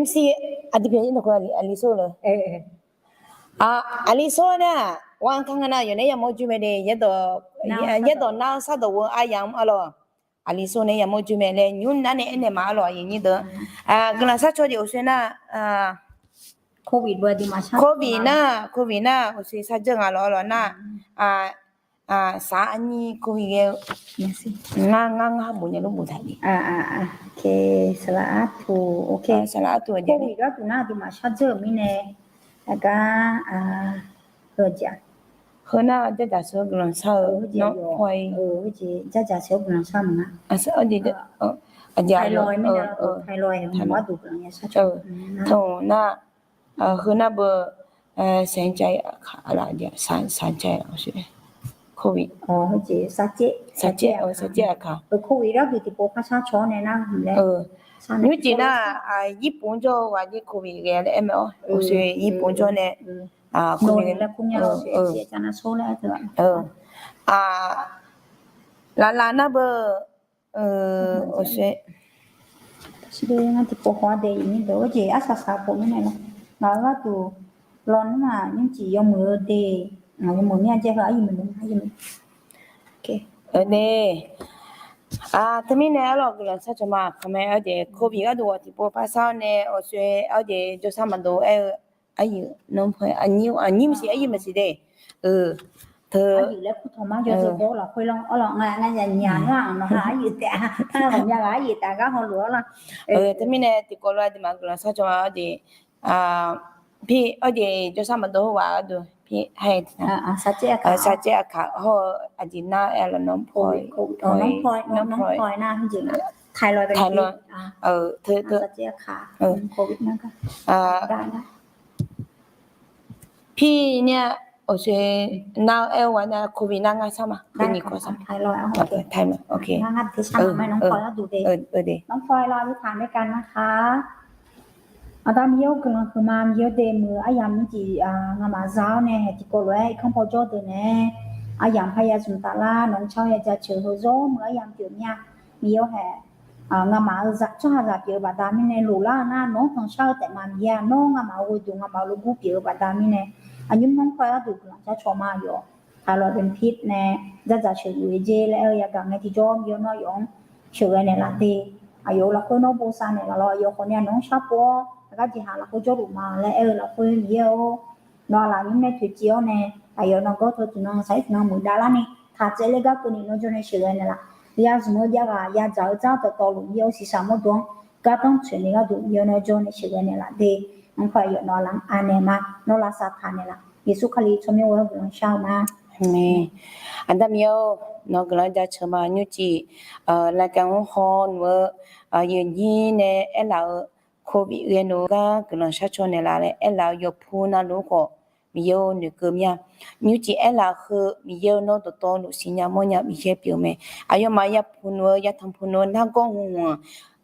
MC aqdui pyeuf-ir nar khoer aqli sor le. Aqli sor nar, ghanrkar nga nar yawqnaeq yamawr joer mae de, yaerdawq nar-eu sardawq ghoe-eu aryamq arlawq. Aqli sor nae yamawr joer mae laer nymr nar nae aernaeq ma arlawq aqyuif aqnyir deuq. Guiqlanq sharcaw jeq uqshoe nar, covid nar, covid nar uqshoe shardzeur nga lawq arlawq nar, saq arnyir covid ghae-eu ngar ngar ngar bof nya lor boftaq ni. Saqlaq artuq, saqlaq artuq-aq, covid gharduq nar aqduimaf shardzeur-euq mirnae, aqgar, heu nar jardzaq sheuq-eu guiqlanq shar-eu, nar paw-ir, jardzaq sheuq-eu guiqlanq shar-eu maqnga. Teu nar, heu nar beu, saqcav, covid, saqcav aqkaq, covid gharduq tiqpov par sharcaw-awr nae nar, nymrcif nar, yirpov jawr-eu ghaq jir covid ghae laer aer mae-awr, uqshoe yirpov jawr nae, laqlaq nar beu, uqshoe, ngar tiqpov haw-a de, aqjeq arsaq saq pov mirnae lawr, ngaq-euq gharduq lawnmr-aq nymrcif yawmuiq-eu de, yawmuiq mir-a jaev heu aryuif muiq-a. Teumirnae arlawq guiqlanq sharcaw ma kaqmae arjeq covid gharduq ghaq tiqpov par shar-awr nae uqshoe arjeq jawrshar maqdov aer-eu, aqnyir maqsiq aqyuif maqsiq de. Teu, aqyuif laer kurtawq mar yawzeu baw lafkhoer lawr arlawq, nga nya nya nar-aq nawq-a aqyuif taef-a, ghawqmya ghaq aqyuif taef gar hawluf-awr lawr. Teumirnae tiqkawv lof aqduimaf guiqlanq sharcaw ma arjeq, pi arjeq jawrshar maqdov heughaq gharduq pi, saqcav aqkaq hawr-eu aqjeq nar aer lawq, nanrpaw, nanrpaw nar, teu, teu, covid nar, pi nar, uqshoe nar aer-eu ghaq nar covid nar ngar shar ma, nyiq kawv shar ma. Nanrpaw aqduq de, nanrpaw aqduq de, nanrpaw aqduq de. Aqda Miqyaer-or guiqlanq huiqma Miqyaer-or de, muiq aryamq nymrcif ngamaf za-awr nae haeq tiqkawv lof-aer irkanr paw jawr deuq naeq-aer aryamq parya zmq taf lar, nawq-anr caer-awr ya jaceuq heu zawr muiq aryamq pyeuf mir-a. Miqyaer-or haeq, ngamaf-eu tsawrhaqzaq pyeuf-eu baqda mirnae loflar-eu nar nawq-anr tanqshar-eu taef ma Miqyaer-a, nawr ngamaf-euq ghoeduq ngamaf-euq lorgur pyeuf-eu baqda mirnae, aqnymr nanrpaw aqduq guiqlanq sharcaw ma yawf. Taqlawq baqpir nae dzardzaq sheuqluf-eu jer laer aer-eu yagaq ngae tiqjawr Miqyaer-or nawr yawf-anr sheuqghae naeqlaf de. Aqyawf-euq lafkhoer nawr bosav naeqlaf lawr, aqyawf khawf nae nawq-anr sharpov-awr aqgar jeqha lafkhoer jawrluf ma laer aer-eu lafkhoer Miqyaer-or, nawq-aq lafnyir nae toeqciv-awr nae, aqyawf nawq gawr teu tiqnan saq-ir tiqnan muiqdav larni taq tsaevler gar keuvni nawr jawr nae sheuqghae naeqlaf. Yarzmq-eu jav-eu dzar dawqtawvluf Miqyaer-or shiqshaq mawrdo-anr gardanr tsoeqni gharduq Miqyaer-or nawr jawr nae sheuqghae naeqlaf de. Nanrpaw aqyawf nawq-aq laf-anr anaeq ma, nawr lavsav taq naeqlaf. Yeqsur Kali tsawrmyanr ghoer-awr guiqlanq shar-eu ma. Aqda Miqyaer-or, nawq-eu guiqlanq jaceuq ma. Nymrcif laqkav-anr haw nmr-eu yawnyir nae aerlaf-eu Covid ghae nmr-eu gar guiqlanq sharcaw naeqlaf laer aerlaf-eu yawqpu navluf-anr khawf, Miqyaer-or, noeqkeuv mir-a. Nymrcif aerlaf heu Miqyaer-or, nawr dawqtawvluf siqnya mawrnya Miqyaer pyeuf-eu mae. Aqyawfmaf yapuq nmr-eu yatanq puq nmr-eu nargawr hmq-anr,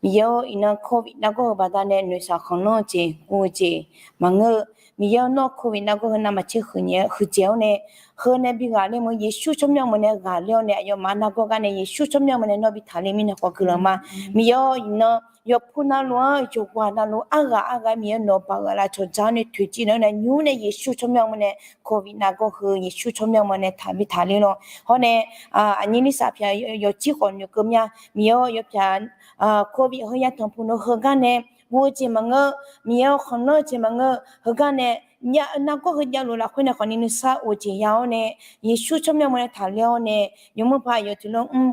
Miqyaer-or, iqnan Covid nargawr heu baqdanae noeqshaq khanqlanr-eu jeq guv-eu jeq maqngeur-eu. Miqyaer-or, nawr Covid nargawr heu navmaqtser huiqdzaeq-awr nae, heu nae bi ghaqler meuq Yeqsur tsawrmyanr meuq nae ghaqler-awr nae, aqyawfmaf nargawr gar nae Yeqsur tsawrmyanr meuq nae nawr bi taqler mirnae khawf guiqlanq ma. Miqyaer-or, iqnan yawqpu navluf-anr yawqghaq navluf arghaq arghaq Miqyaer-or, nawq-eu baq-euq lavcawq dzaq-awr nae toeqciv naeq-awr nae nymr nae Yeqsur tsawrmyanr meuq nae Covid nargawr heu Yeqsur tsawrmyanr meuq nae taq bi taqler lawr. Hawr nae aqnyir nir saqpyaq yawqjir khawf noeqkeuv mir-a. Miqyaer-or, yawpyaq Covid heu yatanq puq nmr-eu heugar nae guv-eu jeq maqngeur, Miqyaer-or, khanqlanr-eu jeq maqngeur, heugar nae nargawr heu javluf lafkhoer nae khawfni nuisar of-eu jeq ya-awr nae, Yeqsur tsawrmyanr meuq nae taqler-awr nae, yawmuiq paq yawqtsuif lanr mr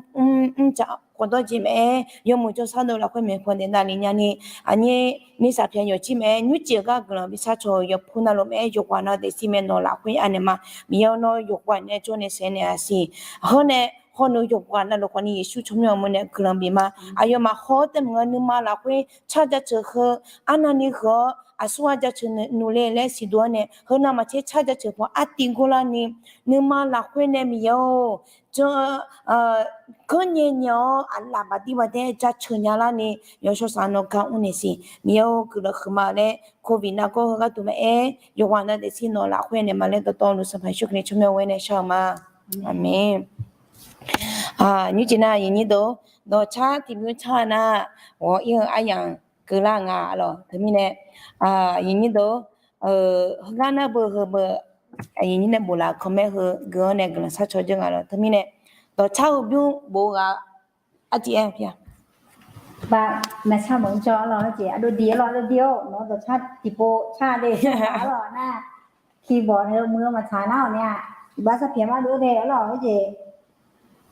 mr dzaq khawf dawr jeq mae-aer yawmuiq jawrshar dov lafkhoer maeqpaw daef davle nyani, aqnyir nir saqpyaq yawqjir mae-aer nymrcif-eu gar guiqlanq bi sharcaw-eu yawqpu navluf mae-aer yawqghaq navluf daefzir mae nawq lafkhoer anaeq ma. Miqyaer-or, nawr yawqghaq nae jawr nae saeq naeq-a siq. Hawr nae hawr nmr-eu yawqghaq navluf khawfni Yeqsur tsawrmyanr meuq nae guiqlanq bif ma. Aqyawfmaf haw-awr taef maqngeur nuima lafkhoer car jaceuq heu arnavni huiq-awr aqsur ghaq jaceuq nmr le laer siqduq-awr nae heu navmaqtser car jaceuq paw artiv gurlarni nuima lafkhoer nae Miqyaer-or, jan ganrnyae nyae-awr aqlaf baqdir baqdaer jaceuq nya larni yawshawr saf nawr gar mrnaeq siq. Miqyaer-or, guiqlanq huiqma laer Covid nargawr heu gharduq maqaer yawqghaq navluf daefzir nawq lafkhoer naeq ma laer dawqtawvluf Sanqpaq Yeqsur Kali tsawrmyanr ghoer nae shar-eu ma. Aqmeq. Nymrcif nar aqyuif nyir deuq, dawqcar tiqbymr car nar ghawq ir-eu aryamq keuvlar nga lawq. Teumirnae aqyuif nyir deuq, heugar nar beu heu beu aqyuif nyir nae bof laf-eu khanqmaer heu gui-awr nae guiqlanq sharcaw dzeur nga lawq. Teumirnae dawqcar heu bymr bof-eu ghaq artiv-aer pya. Ba, maqcar mawf-anr jawr-a lawq. Arjeq ardov diq-aer lawq, ardov diq-awr nawq-eu dawqcar tiqpov car de-a lawq nar, keyboard heu muiq-eu maqtsaq nar-awq nae-aq, iqbax sarpyaeq mardov-aer de-a lawq. Arjeq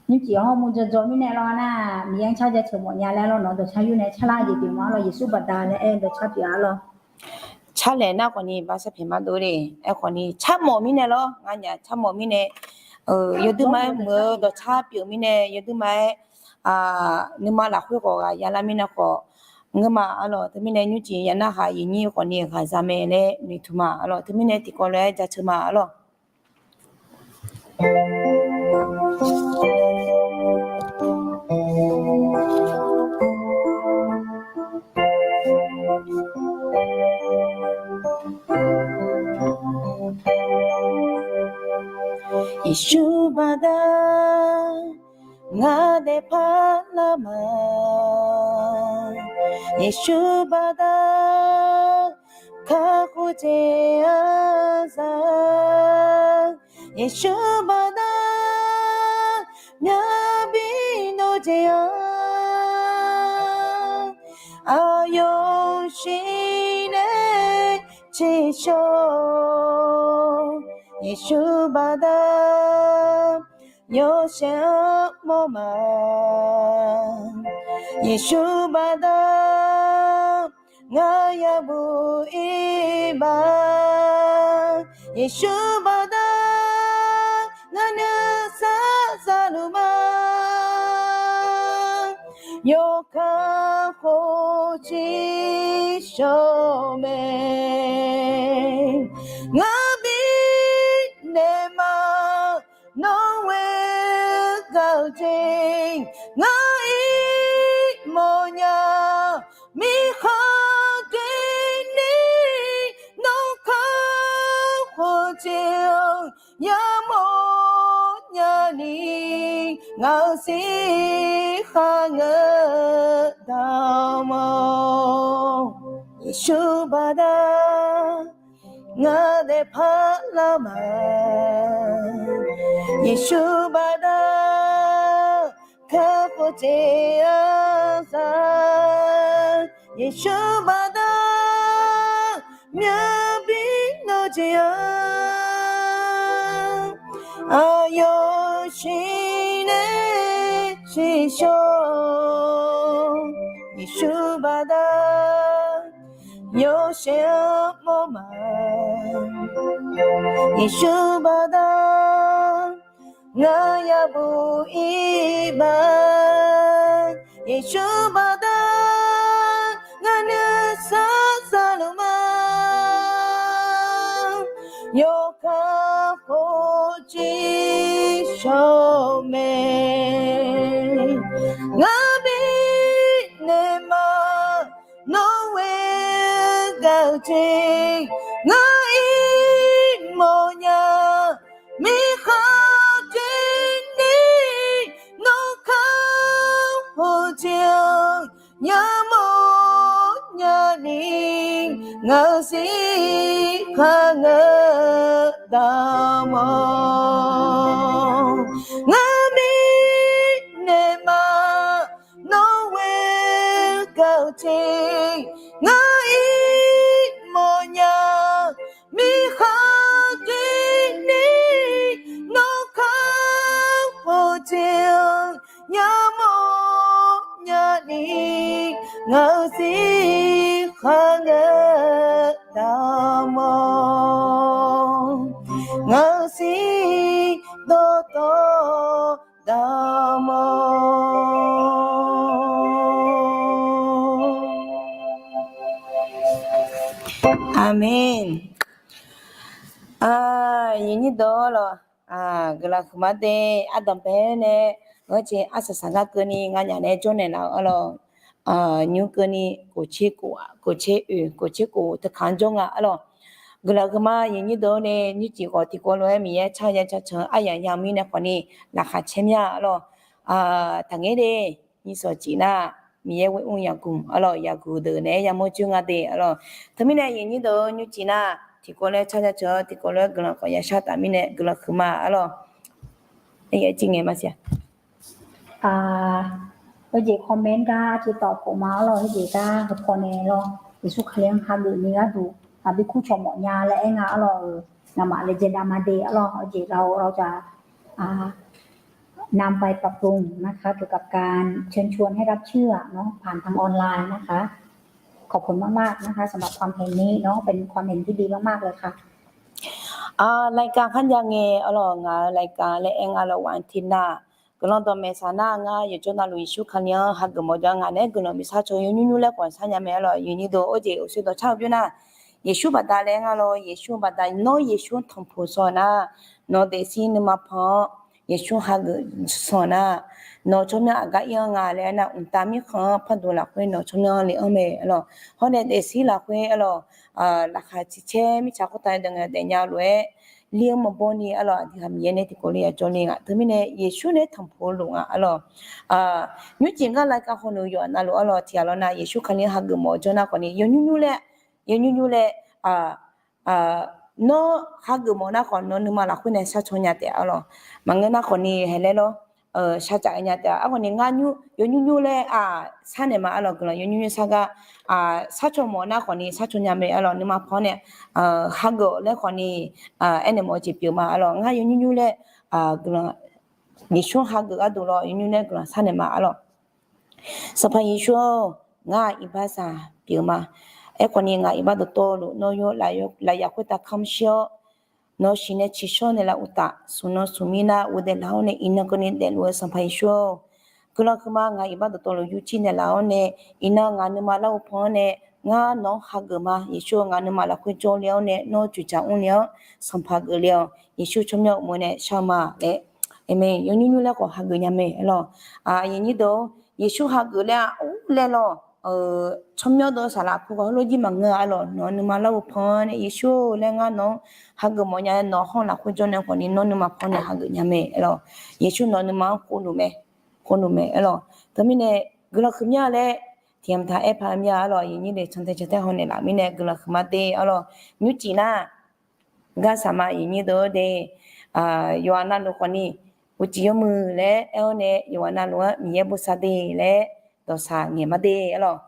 nymrcif hawr mur jawrjawr mirnae lawr nar, Miqyaer-anr car jaceuq mawfnya laer lawr, nawq-eu dawqcar yur nae carlar jeq pyeuf ma lawq. Yeqsur baqda laer aer dawqcar pyeuf-a lawq. Carlaeq nar khawfni iqbax sarpyaeq mardov de, aerkhawfni carmawf mirnae lawr, nganyaf carmawf mirnae, yawduima-aer muiq-eu dawqcar pyeuf mirnae yawduima-aer nuima lafkhoer khawf ghaq yalar mirnae khawf ngeur ma-a lawq. Teumirnae nymrcif ya narhaq aqyuif nyir khawfni ghaq za mae laer noeqtmq ma-a lawq. Teumirnae tiqkawv lof-aer jaceuq ma-a lawq. Yeqsur baqda ngar daefpar lar ma. Yeqsur baqda kakhof jeq-a za. Yeqsur baqda myavbi nawr jeq-a. Aqyawf shir nae ciqshawq. Yeqsur baqda yawshaef-anr mawr ma. Yeqsur baqda ngar yabuq ir ba. Yeqsur baqda ngar nuisar zaluf ma. Yawkaq khof ciqshawq mae. Ngar bi naeq ma nawr ghae-eu jeq ngar ir mawfnya. Mirkhanq doeni nawr kakhof jeq-anr yamawr nyani ngaq-euq sirkhaq ngeur daq ma. Yeqsur baqda ngar daefpar lar ma. Yeqsur baqda kakhof jeq-a za. Yeqsur baqda myavbi nawr jeq-a. Aqyawf shir nae ciqshawq. Yeqsur baqda yawshaef-anr mawr ma. Yeqsur baqda Ngaq yabuq iqbax Yeqsur baqda ngaq nuisar saqluf ma. Yawkaq khof jir shawr mae. Ngaq bifnaeq ma. Nawr ghae-eu jeq ngaq iq mawf nya. Mirkhanq jir ni nawr kar-eu jeq-anr yamawr nyani, ngaq-euq zir khar ngeur daq mawr. Ngaq bifnaeq ma. Nawr ghae-eu jeq ngaq iq mawf nya. Mirkhanq jir ni nawr kar-eu jeq-anr yamawr nyani, ngaq-euq zir khar ngeur daq mawr. Ngaq-euq zir dawrdawr daq mawr. Aqmeq. Aqyuif nyir deuq-awr lawq, guiqlanq huiqma de. Ardanqbae nae, ghanrcae arsaq saqgar keuvni nganyaf nae jawrnaeq laf-eu arlawq. Nymr keuvni kof tser kof, kof tser oeq, kof tser kof teu kaq-anr jawr nga arlawq. Guiqlanq huiqma yif nyir deuq-awr nae nymrcif khawf tiqkawv lof-aer Miqyaer car ya car can-eu aryamq yamq mirnae khawfni laqkhaq caer mir-a arlawq. Taqngaer de, nyiq sawq cif nar, Miqyaer ghoer mr yaqguq arlawq, yaqguq deuq naeq-aer yamawr joer nga de arlawq. Teumirnae yif nyir deuq-eu nymrcif nar, tiqkawv lof-aer car ya can-eu tiqkawv lof-aer guiqlanq khawf ya shar taf mirnae guiqlanq huiqma arlawq. Aer ngae maqsiq-a. Heujeq comment gar arciv tawf khof ma arlawq, heujeq gar heupaw nae lawr, Yeqsur Kali-anr hageuf ni gharduq bi kur cawq mawf nya laer aer nga arlawq-euq. Ngamaf laejae dav ma de arlawq, heujeq เรา เราจะ นำไปปรับปรุงนะคะ เกี่ยวกับการเชิญชวนให้รับเชื่อเนาะ ผ่านทางออนไลน์นะคะ ขอบคุณมากๆนะคะ สำหรับความเห็นนี้เนาะ เป็นความเห็นที่ดีมากๆเลยค่ะ Laqkhaq caer nya ngae arlawq, ngaq-euq laqkhaq laer aer nga lawq, วันอาทิตย์ nar, guiqlanq dawqmaeq saq nar, ngar yawqjawr navluf Yeqsur Kali-anr hageuf mawf jawr nga naeq-aer guiqlanq bi shar caw yawnyir nymr laer khawf shar nya mae arlawq. Yif nyir deuq-or, jeq uqshoe dawqcar-eu byanr nar, Yeqsur baqda laer aer nga lawq, Yeqsur baqda, nawr Yeqsur tanqpuq sanq nar, nawq daefzir nuima pan-awr Yeqsur hageuf sanq nar, nawq tsawrmyanr aqgar ir-anr nga laer aer nar, mqtav mirkhanq-anr pardmq lafkhoer nawq tsawrmyanr le-anr mae arlawq. Hawr nae daefzir lafkhoer arlawq, laqkhaq ciqcaer mirtsaq khoertav deuq ngae daefnya lof-aer lir-anr maqbawr ni arlawq, aqdui ha Miqyaer nae tiqkawv le ya jawr ni nga. Teumirnae Yeqsur nae tanqpuq luf nga arlawq. Nymrcif ngar laqkhaq hawnuq yawqha navluf arlawq, tiqghaq lawr nar Yeqsur Kali-anr hageuf mawf jawr nar khawfni yawnyir nymr laer, yawnyir nymr laer, nawr hageuf mawf nar khawf nawq nuima lafkhoer nae shar caw nya taef arlawq. Maqngeur nar khawfni hae laer lawr, shar caf-eu nya taef arlawq. Khawfni ngar nymr, yawnyir nymr laer sharnaeq ma arlawq, guiqlanq yawnyir nymr sar gar, shar caw mawf nar khawfni shar caw nya mae arlawq, nuima pan-awr nae hageuf laer khawfni aernaeq mawf-eu jeq pyeuf ma arlawq. Ngar yawnyir nymr laer, guiqlanq Yeqsur hageuf gharduq lawr yawnyir nymr laer guiqlanq sharnaeq ma arlawq. Sanqpaq Yeqsur-or, ngar iqbax saq pyeuf ma. Aerkhawfni ngaq iqbax dawqtawvluf nawr yawr lafyaq khoertav kamq shir-awr, nawq siqnae ciqshawr naeqlaf uqtaf, smq nan smq mir nar ghofdaef laf-awr nae iqnan keuvni daefluf-eu Sanqpaq Yeqsur-or, guiqlanq huiqma ngaq iqbax dawqtawvluf yurcir naeqlaf-awr nae, iqnan ngaq nuima larghov pan-anr nae, ngar nawq-anr hageuf ma. Yeqsur-eu ngaq nuima lafkhoer jawrle-awr nae nawr joeqjaq mrle-awr sanqpaq geufle-awq. Yeqsur tsawrmyanr uqmov nae shar-eu ma laer. Aqmeq. Yawnyir nymr laer khawf hageuf nya mae arlawq. Aqyuif nyir deuq-or, Yeqsur hageuf laer-a or laer lawq. Tsawrmyanr deuq saqlaq pu khawf heulof jir maqngeur-a arlawq. Nawq-eu nuima larghov pan-anr nae Yeqsur-or laer ngar nawq-anr hageuf mawf nya-aer nawq hawr-eu lafkhoer jawr nae khawfni nawr nuima pan nae hageuf nya mae arlawq. Yeqsur nawq-eu nuima-anr khov luf mae, khov luf mae arlawq. Teumirnae guiqlanq huiqmya laer tiqghaq maqtaq aer paq-eu mir-a arlawq. Aqyuif nyir deuq cantae cantae hawnaeq laf mirnae guiqlanq huiqma de arlawq. Nymrcif nar, gar saqma aqyuif nyir deuq-or de, yawqha navluf khawfni uqcif yawmuiq laer aer-awr nae yawqha navluf-anr Miqyaer bosav de laer dawqsaq ngaeq ma de arlawq.